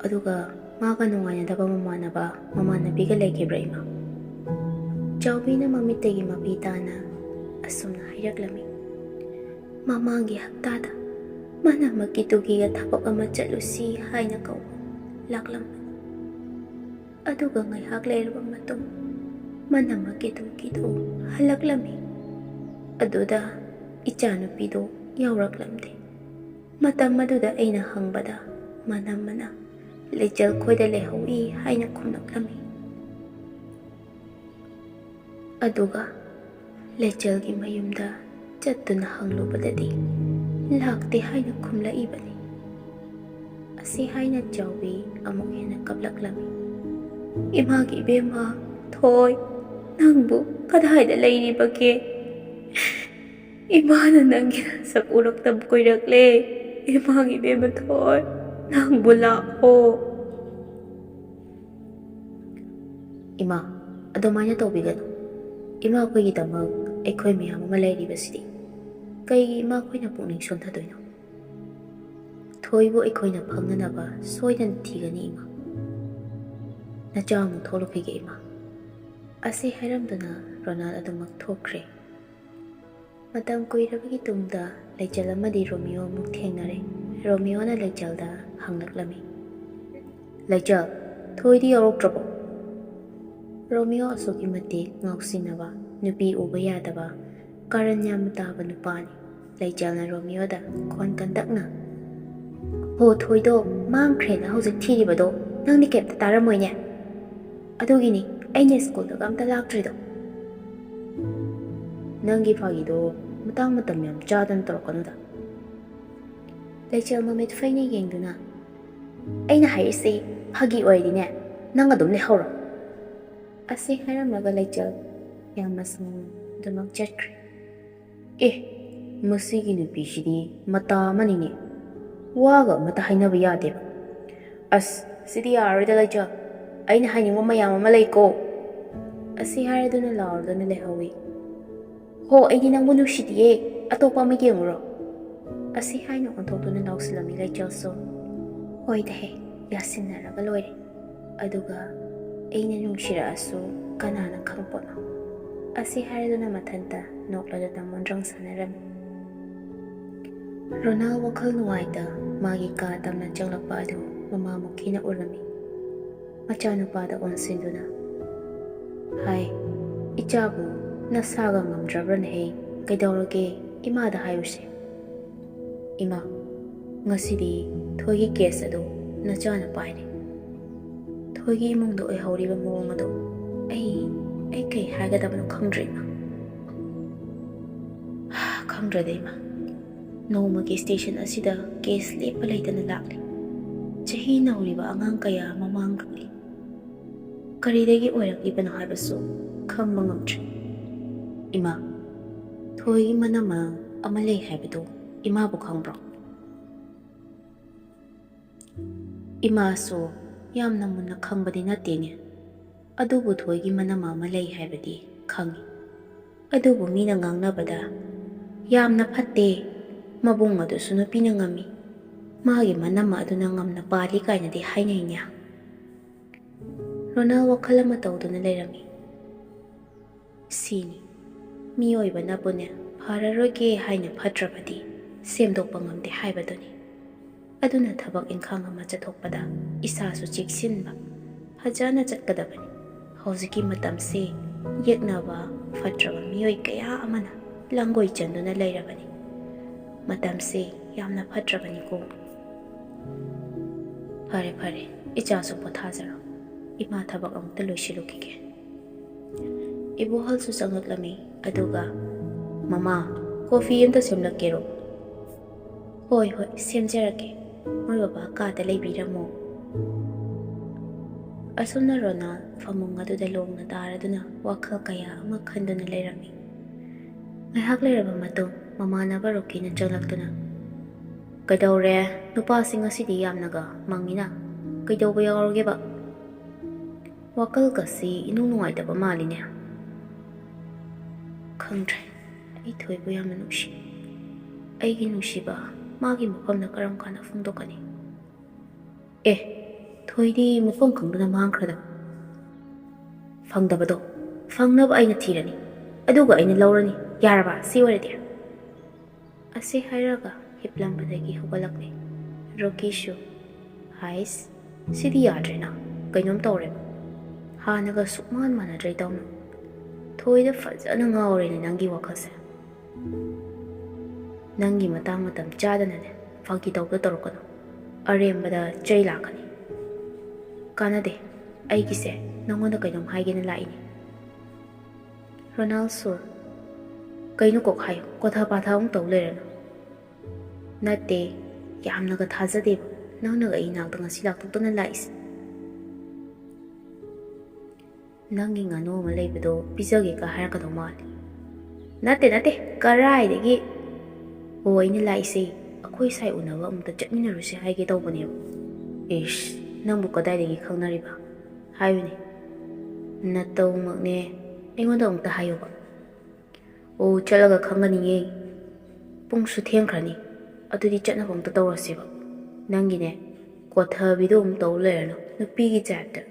ꯑꯗꯨꯒ ꯃꯥꯒ ꯅꯨꯡꯉꯥꯏꯅꯗꯕ ꯃꯃꯥꯟꯅꯕ, ꯃꯃꯥꯟꯅꯕꯤꯒ ꯂꯩꯈꯤꯕ꯭ꯔꯥ, ꯏꯃꯥ?" ꯆꯥꯎꯕꯤꯅ ꯃꯃꯤꯠꯇꯒꯤ ꯃꯄꯤ ꯇꯥꯅ ꯑꯁꯨꯝꯅ ꯍꯥꯏꯔꯛꯂꯝꯃꯤ, "ꯃꯃꯥꯡꯒꯤ ꯍꯞꯇꯥꯗ ꯃꯅꯝꯃ ꯀꯤꯇꯨꯀꯤꯒ ꯊꯕꯛ ꯑꯃ ꯆꯠꯂꯨꯁꯤ ꯍꯥꯏꯅ ꯀꯧꯕ ꯂꯥꯛꯂꯝꯕꯅꯤ꯫ ꯑꯗꯨꯒ ꯉꯥꯏꯍꯥꯛ ꯂꯩꯔꯕ ꯃꯇꯨꯡ ꯃꯅꯝꯃ ꯀꯤꯇꯨꯀꯤꯗꯨ ꯍꯜꯂꯛꯂꯝꯃꯤ꯫ ꯑꯗꯨꯗ ꯏꯆꯥꯅꯨꯄꯤꯗꯨ ꯌꯥꯎꯔꯛꯂꯝꯗꯦ꯫ ꯃꯇꯝ ꯑꯗꯨꯗ ꯑꯩꯅ ꯍꯪꯕꯗ ꯃꯅꯝꯃꯅ ꯂꯩꯆꯜ ꯈꯣꯏꯗ ꯂꯩꯍꯧꯏ ꯍꯥꯏꯅ ꯈꯨꯝꯂꯛꯂꯝꯃꯤ꯫ ꯑꯗꯨꯒ ꯂꯩꯆꯜꯒꯤ ꯃꯌꯨꯝꯗ ꯆꯠꯇꯨꯅ ꯍꯪꯂꯨꯕꯗꯗꯤ ꯂꯥꯛꯇꯦ ꯍꯥꯏꯅ ꯈꯨꯝꯂꯛꯏꯕꯅꯤ꯫" ꯑꯁꯤ ꯍꯥꯏꯅ ꯆꯥꯎꯕꯤ ꯑꯃꯨꯛ ꯍꯦꯟꯅ ꯀꯞꯂꯛꯂꯝꯃꯤ꯫ "ꯏꯃꯥꯒꯤ ꯏꯕꯦꯝꯃ, ꯊꯣꯏ, ꯅꯪꯕꯨ ꯀꯗꯥꯏꯗ ꯂꯩꯔꯤꯕꯒꯦ? ꯏꯃꯥꯅ ꯅꯪꯒꯤ ꯅꯁꯛ ꯎꯔꯛꯇꯕ ꯀꯨꯏꯔꯛꯂꯦ꯫ ꯏꯃꯥꯒꯤ ꯏꯕꯦꯝꯃ ꯊꯣꯏ, ꯅꯪꯕꯨ ꯂꯥꯛꯑꯣ꯫" "ꯏꯃꯥ, ꯑꯗꯨꯃꯥꯏꯅ ꯇꯧꯕꯤꯒꯅꯨ꯫ ꯏꯃꯥꯈꯣꯏꯒꯤꯗꯃꯛ ꯑꯩꯈꯣꯏ ꯃꯌꯥꯝ ꯑꯃ ꯂꯩꯔꯤꯕꯁꯤꯗꯤ꯫ ꯀꯩꯒꯤ ꯏꯃꯥꯈꯣꯏꯅ ꯄꯨꯛꯅꯤꯡ ꯁꯣꯟꯊꯗꯣꯏꯅꯣ? ꯊꯣꯏꯕꯨ ꯑꯩꯈꯣꯏꯅ ꯐꯪꯅꯅꯕ ꯁꯣꯏꯗꯅ ꯊꯤꯒꯅꯤ, ꯏꯃꯥ꯫ ꯅꯆꯥ ꯑꯃꯨꯛ ꯊꯣꯛꯂꯛꯈꯤꯒꯦ, ꯏꯃꯥ꯫" ꯑꯁꯤ ꯍꯥꯏꯔꯝꯗꯨꯅ ꯔꯣꯅꯥꯜ ꯑꯗꯨꯃꯛ ꯊꯣꯛꯈ꯭ꯔꯦ꯫ ꯃꯇꯝ ꯀꯨꯏꯔꯕꯒꯤ ꯇꯨꯡꯗ ꯂꯩꯆꯜ ꯑꯃꯗꯤ ꯔꯣꯃꯤꯌꯣ ꯑꯃꯨꯛ ꯊꯦꯡꯅꯔꯦ꯫ ꯔꯣꯃꯤꯌꯣꯅ ꯂꯩꯆꯜꯗ ꯍꯪꯂꯛꯂꯝꯃꯤ, "ꯂꯩꯆꯜ, ꯊꯣꯏꯗꯤ ꯌꯥꯎꯔꯛꯇ꯭ꯔꯕꯣ?" ꯔꯣꯃꯤꯌꯣ ꯑꯁꯨꯛꯀꯤ ꯃꯇꯤꯛ ꯉꯥꯎꯁꯤꯟꯅꯕ, ꯅꯨꯄꯤ ꯎꯕ ꯌꯥꯗꯕ, ꯀꯔꯟ ꯌꯥꯝꯅ ꯇꯥꯕ ꯅꯨꯄꯥꯅꯤ꯫ ꯂꯩꯆꯜꯅ ꯔꯣꯃꯤꯌꯣꯗ ꯈꯣꯟ ꯀꯟꯇꯛꯅ, "ꯍꯣ, ꯊꯣꯏꯗꯣ ꯃꯥꯡꯈ꯭ꯔꯦꯅ ꯍꯧꯖꯤꯛ ꯊꯤꯔꯤꯕꯗꯣ ꯅꯪꯗꯤ ꯀꯩꯝꯇ ꯇꯥꯔꯝꯃꯣꯏꯅꯦ꯫ ꯑꯗꯨꯒꯤꯅꯤ ꯑꯩꯅ ꯁ꯭ꯀꯨꯜꯗꯒ ꯑꯝꯇ ꯂꯥꯛꯇ꯭ꯔꯤꯗꯣ꯫" "ꯅꯪꯒꯤ ꯐꯥꯒꯤꯗꯣ ꯃꯇꯥꯡ ꯃꯇꯝ ꯌꯥꯝ ꯆꯥꯗꯅ ꯇꯧꯔꯛꯀꯅꯨꯗ꯫" ꯂꯩꯆꯜ ꯃꯃꯤꯠ ꯐꯩꯅ ꯌꯦꯡꯗꯨꯅ, "ꯑꯩꯅ ꯍꯥꯏꯔꯤꯁꯦ ꯐꯥꯒꯤ ꯑꯣꯏꯔꯗꯤꯅꯦ, ꯅꯪ ꯑꯗꯨꯝ ꯂꯩꯍꯧꯔꯣ꯫" ꯑꯁꯤ ꯍꯥꯏꯔꯝꯂꯒ ꯂꯩꯆꯜ ꯌꯥꯝꯅ ꯁꯥꯎꯅꯗꯨꯅ ꯆꯠꯈ꯭ꯔꯦ꯫ "ꯑꯦ, ꯃꯁꯤꯒꯤ ꯅꯨꯄꯤꯁꯤꯗꯤ ꯃꯇꯥ ꯑꯃꯅꯤꯅꯦ꯫ ꯋꯥꯒ ꯑꯃꯠꯇ ꯍꯥꯏꯅꯕ ꯌꯥꯗꯦꯕ꯫" "ꯑꯁ, ꯁꯤꯗꯤ ꯌꯥꯔꯔꯣꯏꯗ ꯂꯩꯆꯜ꯫ ꯑꯩꯅ ꯍꯥꯏꯅꯤꯡꯕ ꯃꯌꯥꯝ ꯑꯃ ꯂꯩꯀꯣ꯫" ꯑꯁꯤ ꯍꯥꯏꯔꯗꯨꯅ ꯂꯥꯎꯔꯗꯨꯅ ꯂꯩꯍꯧꯋꯤ꯫ "ꯍꯣ, ꯑꯩꯗꯤ ꯅꯪꯕꯨ ꯅꯨꯡꯁꯤꯗꯤꯌꯦ, ꯑꯇꯣꯞꯄ ꯑꯃ ꯌꯦꯡꯉꯨꯔꯣ꯫" ꯑꯁꯤ ꯍꯥꯏꯅ ꯑꯣꯟꯊꯣꯛꯇꯨꯅ ꯂꯥꯎꯁꯤꯜꯂꯝꯃꯤ ꯂꯩꯆꯜꯁꯨ꯫ "ꯍꯣꯏꯗꯍꯦ, ꯌꯥꯁꯤꯟꯅꯔꯒ ꯂꯣꯏꯔꯦ꯫ ꯑꯗꯨꯒ ꯑꯩꯅ ꯅꯨꯡꯁꯤꯔꯛꯑꯁꯨ ꯀꯅꯥꯅ ꯈꯪꯄꯣꯠꯅꯣ?" ꯑꯁꯤ ꯍꯥꯏꯔꯗꯨꯅ ꯃꯊꯟꯇ ꯅꯣꯛꯂꯗꯨꯅ ꯃꯣꯟꯗ꯭ꯔꯪ ꯁꯥꯟꯅꯔꯝꯃꯤ꯫ ꯔꯣꯅꯥꯜ ꯋꯥꯈꯜ ꯅꯨꯡꯉꯥꯏꯇ ꯃꯥꯒꯤ ꯀꯥ ꯇꯝꯅ ꯆꯪꯂꯛꯄ ꯑꯗꯨ ꯃꯃꯥ ꯃꯨꯈꯤꯅ ꯎꯔꯝꯃꯤ꯫ ꯃꯆꯥꯅꯨꯄꯥꯗ ꯑꯣꯟꯁꯤꯟꯗꯨꯅ, "ꯍꯥꯏ, ꯏꯆꯥꯕꯨ ꯅꯁꯥꯒ ꯉꯝꯗ꯭ꯔꯕ꯭ꯔꯅꯦꯍꯦ? ꯀꯩꯗꯧꯔꯒꯦ? ꯏꯃꯥꯗ ꯍꯥꯏꯌꯨꯁꯦ꯫" "ꯏꯃꯥ, ꯉꯁꯤꯗꯤ ꯊꯣꯏꯒꯤ ꯀꯦꯁ ꯑꯗꯨ ꯅꯆꯥꯅ ꯄꯥꯏꯔꯦ꯫ ꯊꯣꯏꯒꯤ ꯏꯃꯨꯡꯗ ꯑꯣꯏꯍꯧꯔꯤꯕ ꯃꯑꯣꯡ ꯑꯗꯨ ꯑꯩ, ꯑꯩ ꯀꯩ ꯍꯥꯏꯒꯗꯕꯅꯣ ꯈꯪꯗ꯭ꯔꯦ, ꯏꯃꯥ꯫" "ꯈꯪꯗ꯭ꯔꯗꯤ, ꯏꯃꯥ, ꯅꯣꯡꯃꯒꯤ ꯁ꯭ꯇꯦꯁꯟ ꯑꯁꯤꯗ ꯀꯦꯁ ꯂꯦꯞꯄ ꯂꯩꯇꯅ ꯂꯥꯛꯂꯤ꯫ ꯆꯍꯤ ꯅꯧꯔꯤꯕ ꯑꯉꯥꯡ ꯀꯌꯥ ꯑꯃ ꯃꯥꯡꯈ꯭ꯔꯦ꯫ ꯀꯔꯤꯗꯒꯤ ꯑꯣꯏꯔꯛꯂꯤꯕꯅꯣ ꯍꯥꯏꯕꯁꯨ ꯈꯪꯕ ꯉꯝꯗ꯭ꯔꯦ꯫ ꯏꯃꯥ, ꯊꯣꯏꯒꯤ ꯃꯅꯝ ꯑꯃ ꯂꯩ ꯍꯥꯏꯕꯗꯨ ꯏꯃꯥꯕꯨ ꯈꯪꯕ꯭ꯔꯣ?" "ꯏꯃꯥꯁꯨ ꯌꯥꯝꯅ ꯃꯨꯟꯅ ꯈꯪꯕꯗꯤ ꯅꯠꯇꯦꯅꯦ, ꯑꯗꯨꯕꯨ ꯊꯣꯏꯒꯤ ꯃꯅꯝ ꯑꯃ ꯂꯩ ꯍꯥꯏꯕꯗꯤ ꯈꯪꯏ꯫ ꯑꯗꯨꯕꯨ ꯃꯤꯅ ꯉꯥꯡꯅꯕꯗ ꯌꯥꯝꯅ ꯐꯠꯇꯦ, ꯃꯕꯨꯡ ꯑꯗꯨꯁꯨ ꯅꯨꯄꯤꯅ ꯉꯝꯃꯤ, ꯃꯥꯒꯤ ꯃꯅꯝ ꯑꯗꯨꯅ ꯉꯝꯅ ꯄꯥꯜꯂꯤ ꯀꯥꯏꯅꯗꯤ ꯍꯥꯏꯅꯩꯅꯦ꯫" ꯔꯣꯅꯥꯜ ꯋꯥꯈꯜ ꯑꯃ ꯇꯧꯗꯨꯅ ꯂꯩꯔꯝꯃꯤ꯫ ꯁꯤꯅꯤ, ꯃꯤꯑꯣꯏꯕꯅꯕꯨꯅꯦ ꯐꯔꯔꯣꯏꯒꯦ ꯍꯥꯏꯅ ꯐꯠꯇ꯭ꯔꯕꯗꯤ ꯁꯦꯝꯗꯣꯛꯄ ꯉꯝꯗꯦ ꯍꯥꯏꯕꯗꯨꯅꯤ꯫ ꯑꯗꯨꯅ ꯊꯕꯛ ꯏꯪꯈꯥꯡ ꯑꯃ ꯆꯠꯊꯣꯛꯄꯗ ꯏꯁꯥꯁꯨ ꯆꯦꯛꯁꯤꯟꯕ ꯐꯖꯅ ꯆꯠꯀꯗꯕꯅꯤ꯫ ꯍꯧꯖꯤꯛꯀꯤ ꯃꯇꯝꯁꯤ ꯌꯦꯛꯅꯕ ꯐꯠꯇ꯭ꯔꯕ ꯃꯤꯑꯣꯏ ꯀꯌꯥ ꯑꯃꯅ ꯂꯥꯡꯒꯣꯏ ꯆꯟꯗꯨꯅ ꯂꯩꯔꯕꯅꯤ꯫ ꯃꯇꯝꯁꯤ ꯌꯥꯝꯅ ꯐꯠꯇ꯭ꯔꯕꯅꯤꯀꯣ꯫ ꯐꯔꯦ ꯐꯔꯦ, ꯏꯆꯥꯁꯨ ꯄꯣꯊꯥꯖꯔꯣ꯫ ꯏꯃꯥ ꯊꯕꯛ ꯑꯃꯨꯛꯇ ꯂꯣꯏꯁꯤꯜꯂꯨꯈꯤꯒꯦ꯫ ꯏꯕꯣꯍꯜꯁꯨ ꯆꯪꯂꯛꯂꯝꯃꯤ꯫ ꯑꯗꯨꯒ, "ꯃꯃꯥ, ꯀꯣꯐꯤ ꯑꯝꯇ ꯁꯦꯝꯂꯛꯀꯦꯔꯣ?" "ꯍꯣꯏ ꯍꯣꯏ, ꯁꯦꯝꯖꯔꯛꯀꯦ꯫ ꯃꯣꯏ ꯕꯕꯥ ꯀꯥꯗ ꯂꯩꯕꯤꯔꯝꯃꯣ꯫" ꯑꯁꯨꯝꯅ ꯔꯣꯅꯥꯜ ꯐꯃꯨꯡ ꯑꯗꯨꯗ ꯂꯣꯡꯅ ꯇꯥꯔꯗꯨꯅ ꯋꯥꯈꯜ ꯀꯌꯥ ꯑꯃ ꯈꯟꯗꯨꯅ ꯂꯩꯔꯝꯃꯤ꯫ ꯉꯥꯏꯍꯥꯛ ꯂꯩꯔꯕ ꯃꯇꯨꯡ ꯃꯃꯥꯟꯅꯕ ꯔꯣꯀꯤꯅ ꯆꯪꯂꯛꯇꯨꯅ, "ꯀꯩꯗꯧꯔꯦ? ꯅꯨꯄꯥꯁꯤ ꯉꯁꯤꯗꯤ ꯌꯥꯝꯅꯒ ꯃꯪꯉꯤꯅ꯫ ꯀꯩꯗꯧꯕ ꯌꯥꯎꯔꯒꯦꯕ? ꯋꯥꯈꯜꯒꯁꯤ ꯏꯅꯨꯡ ꯅꯨꯡꯉꯥꯏꯇꯕ ꯃꯥꯜꯂꯤꯅꯦ꯫" "ꯈꯪꯗ꯭ꯔꯦ, ꯑꯩ ꯊꯣꯏꯕꯨ ꯌꯥꯝꯅ ꯅꯨꯡꯁꯤ꯫ ꯑꯩꯒꯤ ꯅꯨꯡꯁꯤꯕ ꯃꯥꯒꯤ ꯃꯐꯝꯗ ꯀꯔꯝ ꯀꯥꯟꯗ ꯐꯣꯡꯗꯣꯛꯀꯅꯤ?" "ꯑꯦ, ꯊꯣꯏꯗꯤ ꯃꯐꯝ ꯈꯪꯗꯅ ꯃꯥꯡꯈ꯭ꯔꯗꯕ꯫ ꯐꯪꯗꯕꯗꯣ ꯐꯪꯅꯕ ꯑꯩꯅ ꯊꯤꯔꯅꯤ, ꯑꯗꯨꯒ ꯑꯩꯅ ꯂꯧꯔꯅꯤ꯫ ꯌꯥꯔꯕ ꯁꯤ ꯑꯣꯏꯔꯗꯤ?" ꯑꯁꯤ ꯍꯥꯏꯔꯒ ꯍꯤꯞꯂꯝꯕꯗꯒꯤ ꯍꯧꯒꯠꯂꯛꯂꯦ꯫ ꯔꯣꯀꯤꯁꯨ, "ꯍꯥꯏꯁ, ꯁꯤꯗꯤ ꯌꯥꯗ꯭ꯔꯦꯅ, ꯀꯩꯅꯣꯝ ꯇꯧꯔꯦꯕ꯫ ꯍꯥꯟꯅꯒ ꯁꯨꯛꯃꯥꯟ ꯃꯥꯟꯅꯗ꯭ꯔꯦ ꯏꯇꯥꯎꯅ꯫ ꯊꯣꯏꯗ ꯐꯖꯅ ꯉꯥꯎꯔꯦꯅꯦ ꯅꯪꯒꯤ ꯋꯥꯈꯜꯁꯦ꯫ ꯅꯪꯒꯤ ꯃꯇꯥꯡ ꯃꯇꯝ ꯆꯥꯗꯅꯅꯦ ꯐꯥꯒꯤ ꯇꯧꯕꯗ ꯇꯧꯔꯛꯀꯅꯨ꯫ ꯑꯔꯦꯝꯕꯗ ꯆꯩ ꯂꯥꯛꯀꯅꯤ꯫ ꯀꯥꯟꯅꯗꯦ, ꯑꯩꯒꯤꯁꯦ ꯅꯪꯉꯣꯟꯗ ꯀꯩꯅꯣꯝ ꯍꯥꯏꯒꯦꯅ ꯂꯥꯛꯏꯅꯦ꯫" ꯔꯣꯅꯥꯜꯁꯨ, "ꯀꯩꯅꯣ ꯀꯣꯛ ꯍꯥꯏꯌꯨ, ꯀꯣꯊꯥ ꯄꯥꯊꯥ ꯑꯃꯨꯛ ꯇꯧ ꯂꯩꯔꯅꯨ꯫" "ꯅꯠꯇꯦ, ꯌꯥꯝꯅꯒ ꯊꯥꯖꯗꯦꯕ ꯅꯪꯅꯒ ꯑꯩ ꯏꯅꯥꯛꯇ ꯉꯁꯤ ꯂꯥꯛꯊꯣꯛꯇꯅ ꯂꯥꯛꯏꯁꯦ꯫ ꯅꯪꯒꯤ ꯉꯥꯅꯨ ꯑꯃ ꯂꯩꯕꯗꯣ ꯄꯤꯖꯒꯦꯒ ꯍꯥꯏꯔꯛꯀꯗꯧ ꯃꯥꯜꯂꯤ꯫" "ꯅꯠꯇꯦ, ꯅꯠꯇꯦ, ꯀꯔꯥꯏꯗꯒꯤ? ꯑꯣ, ꯑꯩꯅ ꯂꯥꯛꯏꯁꯦ, ꯑꯩꯈꯣꯏ ꯁꯥꯏ ꯎꯅꯕ ꯑꯃꯨꯛꯇ ꯆꯠꯃꯤꯟꯅꯔꯨꯁꯦ ꯍꯥꯏꯒꯦ ꯇꯧꯕꯅꯦꯕ꯫" "ꯏꯁ, ꯅꯪꯕꯨ ꯀꯗꯥꯏꯗꯒꯤ ꯈꯪꯅꯔꯤꯕ? ꯍꯥꯏꯌꯨꯅꯦ, ꯅꯇꯧꯃꯛꯅꯦ, ꯑꯩꯉꯣꯟꯗ ꯑꯃꯨꯛꯇ ꯍꯥꯏꯌꯣꯕ꯫" "ꯑꯣ, ꯆꯠꯂꯒ ꯈꯪꯒꯅꯤꯌꯦ, ꯄꯨꯡꯁꯨ ꯊꯦꯡꯈ꯭ꯔꯅꯤ꯫ ꯑꯗꯨꯗꯤ ꯆꯠꯅꯕ ꯑꯃꯨꯛꯇ ꯇꯧꯔꯁꯦꯕ꯫ ꯅꯪꯒꯤꯅꯦ, ꯀꯣꯊꯕꯤꯗꯣ ꯑꯃꯨꯛ ꯇꯧ ꯂꯩꯔꯅꯨ, ꯅꯨꯄꯤꯒꯤ ꯇꯥꯏꯞꯇ꯫"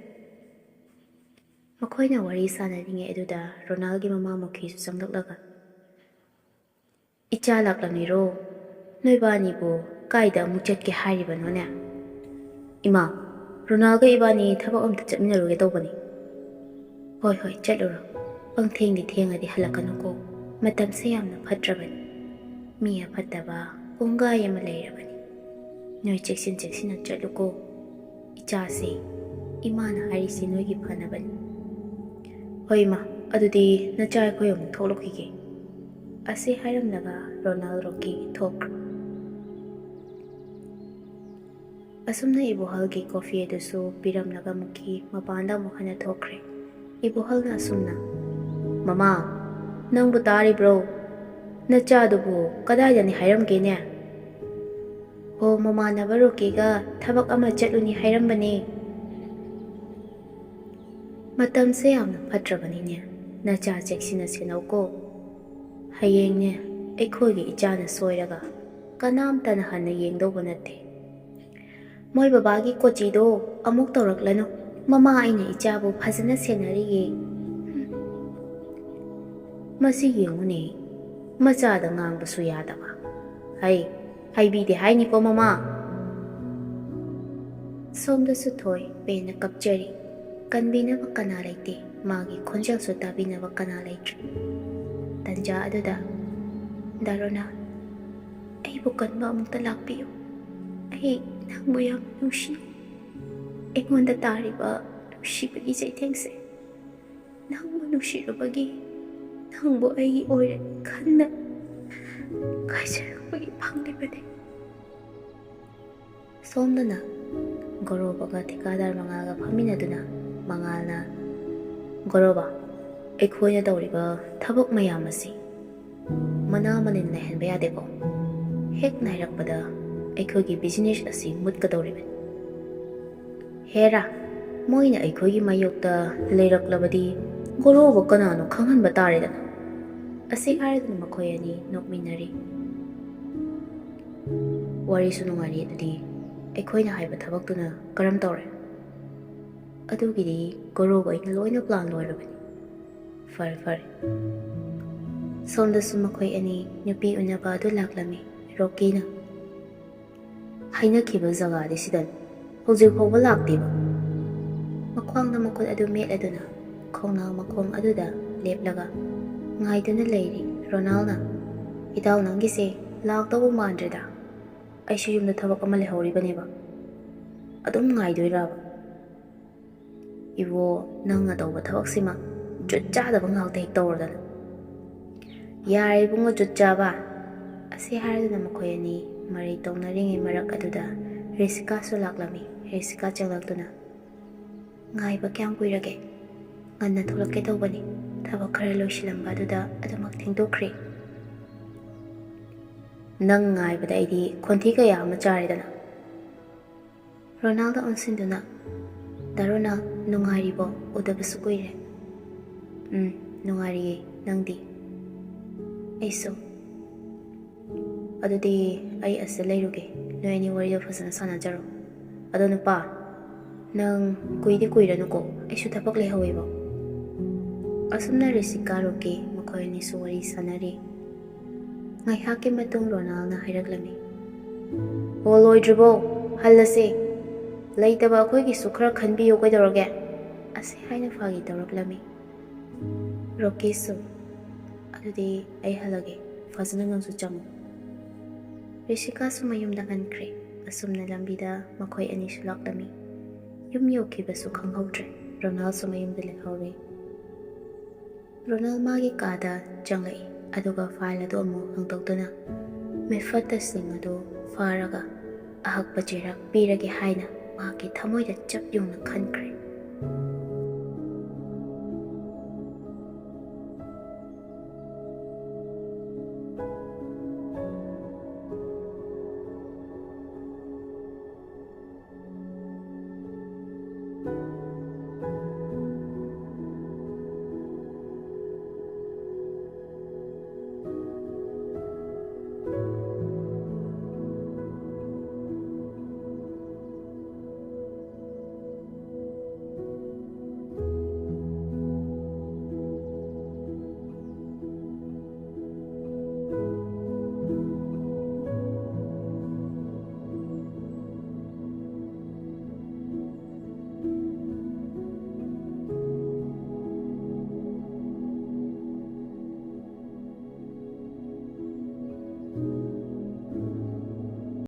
ꯃꯈꯣꯏꯅ ꯋꯥꯔꯤ ꯁꯥꯟꯅꯔꯤꯉꯩ ꯑꯗꯨꯗ ꯔꯣꯅꯥꯜꯒꯤ ꯃꯃꯥ ꯃꯨꯈꯤꯁꯨ ꯆꯪꯂꯛꯂꯒ, "ꯏꯆꯥ ꯂꯥꯛꯂꯝꯃꯤꯔꯣ? ꯅꯣꯏꯕꯥꯅꯤꯕꯨ ꯀꯥꯏꯗ ꯑꯃꯨꯛ ꯆꯠꯀꯦ ꯍꯥꯏꯔꯤꯕꯅꯣꯅꯦ?" "ꯏꯃꯥ, ꯔꯣꯅꯥꯜꯒ ꯏꯕꯥꯅꯤ ꯊꯕꯛ ꯑꯝꯇ ꯆꯠꯃꯤꯟꯅꯔꯨꯒꯦ ꯇꯧꯕꯅꯤ꯫" "ꯍꯣꯏ, ꯍꯣꯏ, ꯆꯠꯂꯨꯔꯣ꯫ ꯄꯪꯊꯦꯡꯗꯤ ꯊꯦꯡꯉꯗꯤ ꯍꯜꯂꯛꯀꯅꯨꯀꯣ꯫ ꯃꯇꯝꯁꯦ ꯌꯥꯝꯅ ꯐꯠꯇ꯭ꯔꯕꯅꯤ꯫ ꯃꯤ ꯑꯐꯠꯇꯕ ꯄꯨꯡꯒꯥꯏ ꯑꯃ ꯂꯩꯔꯕꯅꯤ꯫ ꯅꯣꯏ ꯆꯦꯛꯁꯤꯟ ꯆꯦꯛꯁꯤꯟꯅ ꯆꯠꯂꯨꯀꯣ꯫ ꯏꯆꯥꯁꯦ, ꯏꯃꯥꯅ ꯍꯥꯏꯔꯤꯁꯤ ꯅꯣꯏꯒꯤ ꯐꯅꯕꯅꯤ꯫" "ꯍꯣꯏ, ꯏꯃꯥ, ꯑꯗꯨꯗꯤ ꯅꯆꯥ ꯑꯩꯈꯣꯏ ꯑꯃꯨꯛ ꯊꯣꯛꯂꯛꯈꯤꯒꯦ꯫" ꯑꯁꯤ ꯍꯥꯏꯔꯝꯂꯒ ꯔꯣꯅꯥꯜ ꯔꯣꯀꯤ ꯊꯣꯛꯈ꯭ꯔꯦ꯫ ꯑꯁꯨꯝꯅ ꯏꯕꯣꯍꯜꯒꯤ ꯀꯣꯐꯤ ꯑꯗꯨꯁꯨ ꯄꯤꯔꯝꯂꯒ ꯃꯨꯀꯤ ꯃꯄꯥꯟꯗ ꯑꯃꯨꯛ ꯍꯟꯅ ꯊꯣꯛꯈ꯭ꯔꯦ꯫ ꯏꯕꯣꯍꯜꯅ ꯑꯁꯨꯝꯅ, "ꯃꯃꯥ, ꯅꯪꯕꯨ ꯇꯥꯔꯤꯕ꯭ꯔꯣ? ꯅꯆꯥꯗꯨꯕꯨ ꯀꯗꯥꯏꯗꯅꯤ ꯍꯥꯏꯔꯝꯒꯦꯅꯦ?" "ꯍꯣ, ꯃꯃꯥꯟꯅꯕ ꯔꯣꯀꯤꯒ ꯊꯕꯛ ꯑꯃ ꯆꯠꯂꯨꯅꯤ ꯍꯥꯏꯔꯝꯕꯅꯦ꯫" "ꯃꯇꯝꯁꯦ ꯌꯥꯝꯅ ꯐꯠꯇ꯭ꯔꯕꯅꯤꯅꯦ꯫ ꯅꯆꯥ ꯆꯦꯛꯁꯤꯟꯅ ꯁꯦꯟꯅꯧꯀꯣ꯫ ꯍꯌꯦꯡꯅꯦ, ꯑꯩꯈꯣꯏꯒꯤ ꯏꯆꯥꯅ ꯁꯣꯏꯔꯒ ꯀꯅꯥꯝꯇꯅ ꯍꯟꯅ ꯌꯦꯡꯗꯧꯕ ꯅꯠꯇꯦ꯫" "ꯃꯣꯏ ꯕꯕꯥꯒꯤ ꯀꯣꯆꯤꯗꯣ ꯑꯃꯨꯛ ꯇꯧꯔꯛꯂꯅꯨ꯫ ꯃꯃꯥ ꯑꯩꯅ ꯏꯆꯥꯕꯨ ꯐꯖꯅ ꯁꯦꯟꯅꯔꯤꯌꯦ꯫" "ꯃꯁꯤ ꯌꯦꯡꯉꯨꯅꯦ, ꯃꯆꯥꯗ ꯉꯥꯡꯕꯁꯨ ꯌꯥꯗꯕ꯫ ꯍꯩ, ꯍꯩꯕꯤꯗꯦ ꯍꯥꯏꯅꯤꯀꯣ, ꯃꯃꯥ꯫" ꯁꯣꯝꯗꯁꯨ ꯊꯣꯏ ꯄꯦꯟꯅ ꯀꯞꯆꯔꯤ꯫ ꯀꯟꯕꯤꯅꯕ ꯀꯅꯥ ꯂꯩꯇꯦ, ꯃꯥꯒꯤ ꯈꯣꯟꯖꯦꯜꯁꯨ ꯇꯥꯕꯤꯅꯕ ꯀꯅꯥ ꯂꯩꯇ꯭ꯔꯦ꯫ ꯇꯟꯖꯥ ꯑꯗꯨꯗ, "ꯗꯥ ꯔꯣꯅꯥ, ꯑꯩꯕꯨ ꯀꯟꯕ ꯑꯃꯨꯛꯇ ꯂꯥꯛꯄꯤꯌꯨ꯫ ꯑꯩ ꯅꯪꯕꯨ ꯌꯥꯝ ꯅꯨꯡꯁꯤ꯫ ꯑꯩꯉꯣꯟꯗ ꯇꯥꯔꯤꯕ ꯅꯨꯡꯁꯤꯕꯒꯤ ꯆꯩꯊꯦꯡꯁꯦ ꯅꯪꯕꯨ ꯅꯨꯡꯁꯤꯔꯨꯕꯒꯤ, ꯅꯪꯕꯨ ꯑꯩꯒꯤ ꯑꯣꯏꯔꯦ ꯈꯟꯅ ꯉꯥꯏꯖꯔꯨꯕꯒꯤ ꯐꯪꯂꯤꯕꯅꯤ꯫" ꯁꯣꯝꯗꯅ ꯒꯣꯔꯣꯕꯒ ꯊꯤꯀꯥꯗꯥꯔ ꯃꯉꯥꯜꯒ ꯐꯝꯃꯤꯟꯅꯗꯨꯅ ꯃꯉꯥꯜꯅ, "ꯒꯣꯔꯣꯕ, ꯑꯩꯈꯣꯏꯅ ꯇꯧꯔꯤꯕ ꯊꯕꯛ ꯃꯌꯥꯝ ꯑꯁꯤ ꯃꯅꯥ ꯃꯅꯤꯟ ꯂꯩꯍꯟꯕ ꯌꯥꯗꯦꯀꯣ꯫ ꯍꯦꯛ ꯅꯥꯏꯔꯛꯄꯗ ꯑꯩꯈꯣꯏꯒꯤ ꯕꯤꯖꯤꯅꯦꯁ ꯑꯁꯤ ꯃꯨꯠꯀꯗꯧꯔꯤꯕꯅꯤ꯫ ꯍꯦꯔꯥ, ꯃꯣꯏꯅ ꯑꯩꯈꯣꯏꯒꯤ ꯃꯥꯌꯣꯛꯇ ꯂꯩꯔꯛꯂꯕꯗꯤ ꯒꯣꯔꯣꯕ ꯀꯅꯥꯅꯣ ꯈꯪꯍꯟꯕ ꯇꯥꯔꯦꯗꯅ꯫" ꯑꯁꯤ ꯍꯥꯏꯔꯗꯨꯅ ꯃꯈꯣꯏ ꯑꯅꯤ ꯅꯣꯛꯃꯤꯟꯅꯔꯤ꯫ "ꯋꯥꯔꯤꯁꯨ ꯅꯨꯡꯉꯥꯏꯔꯤ, ꯑꯗꯨꯗꯤ ꯑꯩꯈꯣꯏꯅ ꯍꯥꯏꯕ ꯊꯕꯛꯇꯨꯅ ꯀꯔꯝ ꯇꯧꯔꯦ?" "ꯑꯗꯨꯒꯤꯗꯤ ꯒꯣꯔꯣꯕ ꯑꯩꯅ ꯂꯣꯏꯅ ꯄ꯭ꯂꯥꯟ ꯂꯣꯏꯔꯕꯅꯤ꯫" "ꯐꯔꯦ, ꯐꯔꯦ꯫" ꯁꯣꯝꯗꯁꯨ ꯃꯈꯣꯏ ꯑꯅꯤ ꯅꯨꯄꯤ ꯎꯅꯕ ꯑꯗꯨ ꯂꯥꯛꯂꯝꯃꯤ꯫ ꯔꯣꯀꯤꯅ ꯍꯥꯏꯅꯈꯤꯕ ꯖꯒꯥꯗꯤ ꯁꯤꯗꯅꯤ, ꯍꯧꯖꯤꯛ ꯐꯥꯎꯕ ꯂꯥꯛꯇꯦꯕ꯫ ꯃꯈ꯭ꯋꯥꯡꯗ ꯃꯈꯨꯠ ꯑꯗꯨ ꯃꯦꯠꯂꯗꯨꯅ ꯈꯣꯡꯅꯥꯡ ꯃꯈꯣꯡ ꯑꯗꯨꯗ ꯂꯦꯞꯂꯒ ꯉꯥꯏꯗꯨꯅ ꯂꯩꯔꯤ ꯔꯣꯅꯥꯜꯅ, "ꯏꯇꯥꯎ, ꯅꯪꯒꯤꯁꯦ ꯂꯥꯛꯇꯧꯕ ꯃꯥꯟꯗ꯭ꯔꯦꯗ꯫ ꯑꯩꯁꯨ ꯌꯨꯝꯗ ꯊꯕꯛ ꯑꯃ ꯂꯩꯍꯧꯔꯤꯕꯅꯦꯕ꯫ ꯑꯗꯨꯝ ꯉꯥꯏꯗꯣꯏꯔꯕ?" "ꯏꯕꯣ, ꯅꯪꯅ ꯇꯧꯕ ꯊꯕꯛꯁꯤꯃ ꯖꯨꯠ ꯆꯥꯗꯕ ꯉꯥꯛꯇ ꯍꯦꯛ ꯇꯧꯔꯗꯅ꯫" "ꯌꯥꯔꯦ ꯏꯕꯨꯡꯉꯣ, ꯖꯨꯠ ꯆꯥꯕ꯫" ꯑꯁꯤ ꯍꯥꯏꯔꯗꯨꯅ ꯃꯈꯣꯏ ꯑꯅꯤ ꯃꯔꯩ ꯇꯧꯅꯔꯤꯉꯩ ꯃꯔꯛ ꯑꯗꯨꯗ ꯔꯤꯁꯤꯀꯥꯁꯨ ꯂꯥꯛꯂꯝꯃꯤ꯫ ꯔꯤꯁꯤꯀꯥ ꯆꯪꯂꯛꯇꯨꯅ, "ꯉꯥꯏꯕ ꯀꯌꯥꯝ ꯀꯨꯏꯔꯒꯦ? ꯉꯟꯅ ꯊꯣꯛꯂꯛꯀꯦ ꯇꯧꯕꯅꯤ, ꯊꯕꯛ ꯈꯔ ꯂꯣꯏꯁꯤꯜꯂꯝꯕ ꯑꯗꯨꯗ ꯑꯗꯨꯃꯛ ꯊꯦꯡꯗꯣꯛꯈ꯭ꯔꯦ꯫" "ꯅꯪ ꯉꯥꯏꯕꯗ ꯑꯩꯗꯤ ꯈꯣꯟꯊꯤ ꯀꯌꯥ ꯑꯃ ꯆꯥꯔꯦꯗꯅ꯫" ꯔꯣꯅꯥꯜꯗ ꯑꯣꯟꯁꯤꯟꯗꯨꯅ, "ꯗꯥ ꯔꯣꯅꯥꯜ, ꯅꯨꯡꯉꯥꯏꯔꯤꯕꯣ? ꯎꯗꯕꯁꯨ ꯀꯨꯏꯔꯦ꯫" "ꯎꯝ, ꯅꯨꯡꯉꯥꯏꯔꯤꯌꯦ, ꯅꯪꯗꯤ?" "ꯑꯩꯁꯨ꯫" "ꯑꯗꯨꯗꯤ ꯑꯩ ꯑꯁꯤꯗ ꯂꯩꯔꯨꯒꯦ, ꯅꯣꯏ ꯑꯅꯤ ꯋꯥꯔꯤꯗꯣ ꯐꯖꯅ ꯁꯥꯟꯅꯖꯔꯣ꯫ ꯑꯗꯣ ꯅꯨꯄꯥ, ꯅꯪ ꯀꯨꯏꯗꯤ ꯀꯨꯏꯔꯅꯨꯀꯣ, ꯑꯩꯁꯨ ꯊꯕꯛ ꯂꯩꯍꯧꯋꯦꯕ꯫" ꯑꯁꯨꯝꯅ ꯔꯤꯁꯤꯀꯥ ꯔꯣꯀꯤ ꯃꯈꯣꯏ ꯑꯅꯤꯁꯨ ꯋꯥꯔꯤ ꯁꯥꯟꯅꯔꯤ꯫ ꯉꯥꯏꯍꯥꯛꯀꯤ ꯃꯇꯨꯡ ꯔꯣꯅꯥꯜꯅ ꯍꯥꯏꯔꯛꯂꯝꯃꯤ, "ꯑꯣ, ꯂꯣꯏꯗ꯭ꯔꯤꯕꯣ? ꯍꯜꯂꯁꯦ꯫ ꯂꯩꯇꯕ ꯑꯩꯈꯣꯏꯒꯤꯁꯨ ꯈꯔ ꯈꯟꯕꯤꯌꯨ, ꯀꯩꯗꯧꯔꯒꯦ?" ꯑꯁꯤ ꯍꯥꯏꯅ ꯐꯥꯒꯤ ꯇꯧꯔꯛꯂꯝꯃꯤ꯫ ꯔꯣꯀꯤꯁꯨ, "ꯑꯗꯨꯗꯤ ꯑꯩ ꯍꯜꯂꯒꯦ, ꯐꯖꯅ ꯅꯪꯁꯨ ꯆꯪꯉꯨ꯫" ꯔꯤꯁꯤꯀꯥꯁꯨ ꯃꯌꯨꯝꯗ ꯍꯟꯈ꯭ꯔꯦ꯫ ꯑꯁꯨꯝꯅ ꯂꯝꯕꯤꯗ ꯃꯈꯣꯏ ꯑꯅꯤꯁꯨ ꯂꯥꯛꯂꯝꯃꯤ꯫ ꯌꯨꯝ ꯌꯧꯈꯤꯕꯁꯨ ꯈꯪꯍꯧꯗ꯭ꯔꯦ꯫ ꯔꯣꯅꯥꯜꯁꯨ ꯃꯌꯨꯝꯗ ꯂꯩꯍꯧꯔꯦ꯫ ꯔꯣꯅꯥꯜ ꯃꯥꯒꯤ ꯀꯥꯗ ꯆꯪꯂꯛꯏ, ꯑꯗꯨꯒ ꯐꯥꯏꯜ ꯑꯗꯨ ꯑꯃꯨꯛ ꯍꯥꯡꯗꯣꯛꯇꯨꯅ ꯃꯤꯐꯠꯇꯁꯤꯡ ꯑꯗꯨ ꯐꯥꯔꯒ ꯑꯍꯛꯄ ꯆꯩꯔꯥꯛ ꯄꯤꯔꯒꯦ ꯍꯥꯏꯅ ꯃꯍꯥꯛꯀꯤ ꯊꯃꯣꯏꯗ ꯆꯞ ꯌꯨꯡꯅ ꯈꯟꯈ꯭ꯔꯦ꯫